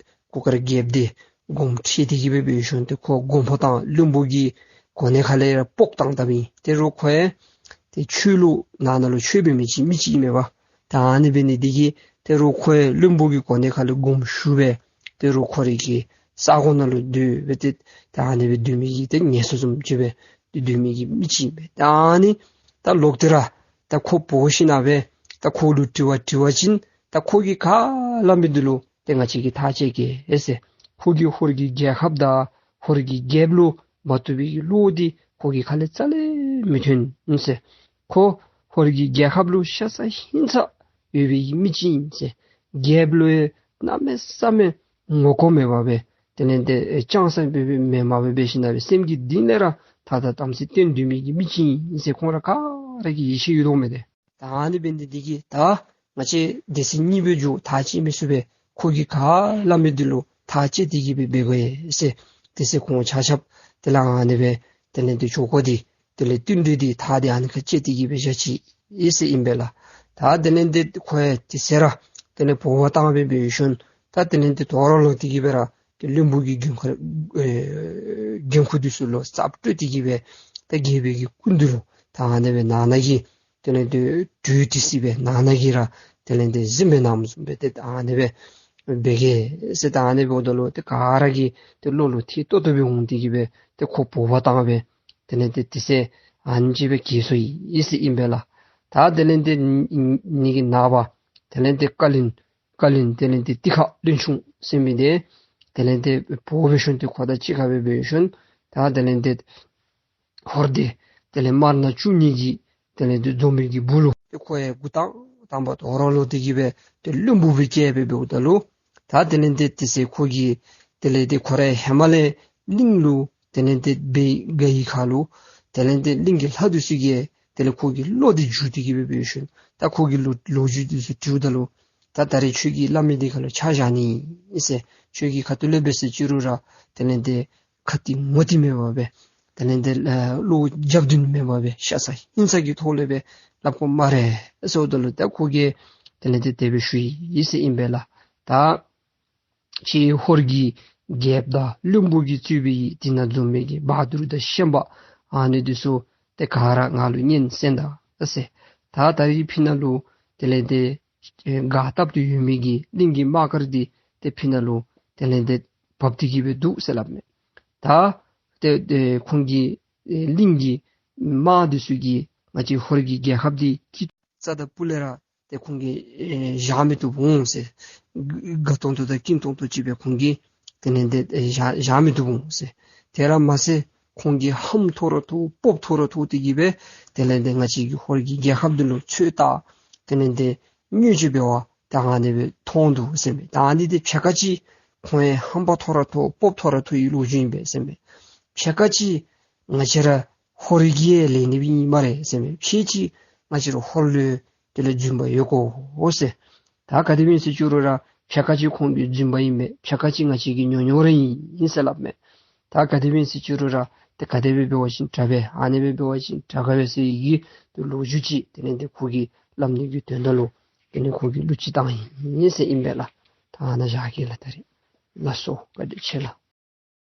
གུར་དཀར་རྒྱལཔོ་འདི་དགོངསམ་ཁྲེལ་ཏེ་གི་སྦེ་འབད་ཞིནམ་ཏེ་ཁོ་དགོངས་པ་བཏང་བློན་པོ་གི་གོ་གནས་ཁ་ལས་ར་སྤོ་བཏང་བཏངམ་ཨིན། དེ་རུང་ཁོ་ཡང་ཏེ་ཆོས་ལུགས་ནང་ན་ལུ་ཆོས་འབད་མི་ཅིག་མི་ཅིག་ཨིན་མས་པ། ད་ཨ་ནི་འབད་ནི་འདི་གིས་དེ་རུང་ཁོ་ཡང་བློན་པོ་གི་གོ་གནས་ཁ་ལས་དགོངསམ་ཞུ་སྦེ་དེ་རུང་ཁོ་རའི་གི་ས་གོ་ནང་ལུ་སྡོད་སྦེ་ཏེ་ད་ཨ་ནི་སྦེ་སྡོད་མི་གི་ཏེ་ངལ་གསོ་བཟུམ་ཅིག་སྦེ་སྡོད་མི་གི་མི་ཅིག་ཨིན་པས། ད་ཨ་ནི་ད་ལོག་སྟེ་ར་ད་ཁོ་འབོ་ཞིན་ན་སྦེ་ད་ཁོ་ལུ་དྲི་བ་དྲི་བ་ཅིན་ད་ཁོ་གིས་ག་སླབ་མི་འདི་ལུ་ཏེ་ང་བཅས་ཀྱིས་ཐག་བཅད་གེ་ཨེ་ཟེར། ཁོ་གིས་ཧོར་གྱི་རྒྱལ་ཁབ་དང་ཧོར་གྱི་རྒྱལཔོ་ལུ་མ་བཏུབ་པའི་གི་བློ་འདི་ཁོ་གི་ཁ་ལས་རྩ་ལས་མི་ཐོན་ཟེར། ཁོ་ཧོར་གྱི་རྒྱལ་ཁབ་ལུ་ཤ་ཚ་ཧིང་ཚ་ཡོད་པའི་གི་མི་ཅིག་ཨིན་ཟེར། རྒྱལཔོ་ལུ་ཡང་གནམ་མེད་ས་མེད་ངོ་ལྐོག་མེད་པར་སྦེ་དེ་ལས་ཏེ་ཨེ་ཅང་ས་སྦེ་སྦེ་མེན་མ་སྦེ་འབད་ཞིན་ན་སྦེ་སེམས་ཀྱི་གཏིང་ལས་ར་ཐ་དང་དམ་ཚིག་བསྟེན་སྡོད་མི་གི་མི་ཅིག་ཨིན་ཟེར་ཁོང་ར་ག་ར་གིས་ཡིད་ཆེས་ཡོད་དོ་མས་ཏེ། ད་ཨ་ནི་འབད་ནི་འདི་གིས་ད་ང་བཅས་སྡེ་སྲིད་གཉིས་པོ་འགྱོ་ཐག་བཅད་མི་ཚུགས་པས། ཁོ་གིས་ག་སླབ་མི་འདི་ལུ་ཐག་བཅད་དེ་གི་སྦེ་འབད་དགོ་ཡེ་ཟེར། དེ་ཚེ་ཁོང་ཆ་ཁྱབ་དེ་ལས་ཨ་ནི་སྦེ་དེ་ལས་ཏེ་ཇོ་ཁོ་འདི་དེ་ལས་བསྟུན་གྲོས་འདི་ཐག་འདི་ཨ་ནི་ཁར་བཅད་དེ་གི་སྦེ་བཞག་ཅི་ཡེ་ཟེར་ཨིན་པས་ལགས། ད་དེ་ལས་ཏེ་ཁོ་ཡང་དེ་ཚེ་ར་དེ་ལས་འབོ་བར་བཏང་སྦེ་འབད་ཞིནམ་ད་དེ་ལས་ཏེ་དོ་རུང་ལོག་སྟེ་གི་སྦེ་ར་ཏེ་བློན་པོ་གི་འགན་ཁུར་ཨེ་འགན་ཁུར་འདི་ཚུ་ལུ་ཚབ་སྤྲོད་དེ་གི་སྦེ་ད་རྒྱལ་པོའི་གི་སྐུ་མདུན་ལུ་ད་ཨ་ནི་སྦེ་ནང་ན་གི་དེ་ལས་ཏེ་གྲོས་དེ་ཚུ་སྦེ་ནང་ན་གི་ར་དེ་ལས་ཏེ་གཟིམ་སྦེ་གནངམ་བཟུམ་སྦེ་ཏེ་ད་ཨ་ནི་སྦེ་འབད་གེ་ཟེར། ད་ཨ་ནི་འབདཝ་ད་ལུ་ཏེ་ག་ར་གི་ཏེ་བློ་ལུ་ཐེ་ཏོག་ཏོ་སྦེ་འོང་སྟེ་གི་སྦེ་ཏེ་ཁོ་འབོ་བར་བཏང་སྦེ་དེ་ལས་ཏེ་དེ་ཚེ་ཨ་ནེམ་ཅིག་སྦེ་གིས་སོ་ཡི་ཟེར་ཨིན་པས་ལགས། ད་དེ་ལས་ཏེ་ནི་གི་ནངས་པ་དེ་ལས་ཏེ་བཀའ་བློན་བཀའ་བློན་དེ་ལས་ཏེ་ཏི་ཁ་བློན་ཆུང་ཟེར་མི་འདི་དེ་ལས་ཏེ་འབོ་སྦེ་ཞིནམ་ཏེ་ཁོ་དང་གཅིག་ཁར་སྦེ་འབད་ཞིནམ་ད་དེ་ལས་ཏེ་ཧོར་སྡེ་དེ་ལས་དམར་ནག་བཅུ་གཉིས་ཀྱི་དེ་ལས་ཏེ་འཛོམས་པའི་གི་སྦུག་ལུ་ཏེ་ཁོ་ཡང་འགོ་དང་དང་པ་དོ་རུང་ལོག་སྟེ་གི་སྦེ་ཏེ་བློན་པོ་སྦེ་བསྐོས་སྦེ་འབདཝ་ད་ལུ་ད་དེ་ལས་ཏེ་དེ་ཚེ་ཁོ་གིས་དེ་ལས་ཏེ་ཁོ་ར་ཧེ་མ་ལས་གླིང་ལུ་དེ་ལས་ཏེ་འབད་དགའ་བའི་ཁར་ལུ་དེ་ལས་ཏེ་གླིང་གི་ལྷ་འདི་ཚུ་གིས་དེ་ལས་ཁོ་གི་བློ་འདི་འཇུ་སྟེ་གི་སྦེ་འབད་ཞིནམ་ད་ཁོ་གི་ལོ་ལོ་རྒྱུས་འདི་ཚུ་དྲིཝ་ད་ལུ་ད་ད་རེས་ཁྱོད་ཀྱིས་སླབ་མི་འདི་ཁར་ལུ་ཆ་བཞག་ནི་ཨིན་ཟེར། ཁྱོད་ཀྱི་ཁ་ཐུག་ལས་འབད་ཟེར་ཅི་རུང་ར་དེ་ལས་ཏེ་ཁ་གཏིང་ངོ་གཏིང་མེད་པར་སྦེ་དེ་ལས་ཏེ་ཨ་བློ་རྒྱབ་མདུན་མེད་པར་སྦེ་ཤ་ཚ་ཧིང་ཚ་གི་ཐོག་ལས་སྦེ་སླབ་དགོ་སྨ་རེ་ཟེརཝ་ད་ལུ་ད་ཁོ་གིས་དེ་ལས་ཏེ་དེ་སྦེ་ཞུ་ཡི་ཟེར་ཨིན་པས་ལགས། ད་ཁྱེད་ཧོར་གྱི་རྒྱལཔོ་དང་བློན་པོ་གིས་གཙོས་པའི་དེ་ནང་འཛོམས་མི་གི་བ་དུར་དང་ཤན་པ་ཨ་ནི་འདི་ཚུ་ཏེ་ག་ར་ང་ལུ་སྙན་གསན་ད་ཟེར། ད་ད་རིས་ཕི་ནང་ལུ་དེ་ལས་ཏེ་ཨེ་དགའ་སྟབས་ཏེ་ཡོད་མི་གི་གླིང་གི་དམག་སྒར་འདི་ཏེ་ཕི་ནང་ལུ་དེ་ལས་ཏེ་བབས་ཏེ་གི་སྦེ་འདུག་ཟེར་སླབ་མས། ད་ཏེ་ཏེ་ཁོང་གི་ཨེ་གླིང་གི་དམག་འདི་ཚུ་གིས་ང་བཅས་ཧོར་གྱི་རྒྱལ་ཁབ་འདི་ཀི་རྩ་དང་སྤུ་ལས་ར་ཏེ་ཁོང་གིས་ཨེ་བཞག་མི་བཏུབ་འོང་ཟེར། དགའ་ཏོང་ཏོ་དང་སྐྱིད་ཏོང་ཏོ་ཅིག་སྦེ་ཁོང་གིས་དེ་ལས་ཏེ་ཨེ་བཞག་བཞག་མི་བཏུབ་འོང་ཟེར། དེ་ར་མ་ཚད་ཁོང་གིས་ཧམ་མཐོ་ར་མཐོ་སྤོབས་མཐོ་ར་མཐོ་སྟེ་གི་སྦེ་དེ་ལས་ཏེ་ང་བཅས་ཀྱི་ཧོར་གྱི་རྒྱལ་ཁབ་འདི་ལུ་ཚོད་ལྟ་དེ་ལས་ཏེ་བརྙས་བཅོས་འབད་བར་ད་ཨ་ནི་སྦེ་མཐོང་འདུག་ཟེར་མས། ད་ཨ་ནི་འདི་ཕྱེད་ཀ་ཅིག་ ཁོང་ཡང་ཧམ་པ་མཐོ་ར་མཐོ་སྤོབས་མཐོ་ར་མཐོ་བའི་ལོ་རྒྱུས་ཨིན་པས་ཟེར་མས། ཕྱེད་ཀ་ཅིག་ང་བཅས་ར་ཧོར་གྱིས་ལེན་ནི་སྦེ་ཨིན་སྨ་རེ་ཟེར་མས། ཕྱེད་ཅིག་ང་བཅས་ར་ཧོར་ལུ་དེ་ལས་རྫུན་པ་ཡོད་གོ་ཟེར། ད་ག་དེ་སྦེ་ཨིན་ཟེར་བཅུག་རུང་ར་ཕྱེད་ཀ་ཅིག་ཁོང་གི་རྫུན་པ་ཨིན་པས། ཕྱེད་ཀ་ཅིག་ང་བཅས་ཀྱི་ཉོ་ཉོ་ར་ཨིན་ཟེར་སླབ་མས། ད་ག་དེ་སྦེ་ཨིན་ཟེར་བཅུག་རུང་ར་ཏེ་ག་དེ་སྦེ་འབད་བ་ཅིན་དྲག་པས། ཨ་ནི་སྦེ་འབད་བ་ཅིན་དྲག་ག་པས་ཟེར་བའི་གི་ཏེ་ལོ་རྒྱུས་ཅིག་དེ་ལས་ཏེ་ཁོ་གིས་སླབ་ནི་གི་དོན་དག་ལུ་དེ་ལས་ཁོ་གིས་གླུ་ཅིག་བཏང་ཡི་ཟེར་ཨིན་པས་ལགས། ད་ཨ་ནཱ་བཞག་གེ་ལགས། ད་རིས་ལགས་སོ། བཀའ་དྲིན་ཆེ་ལགས།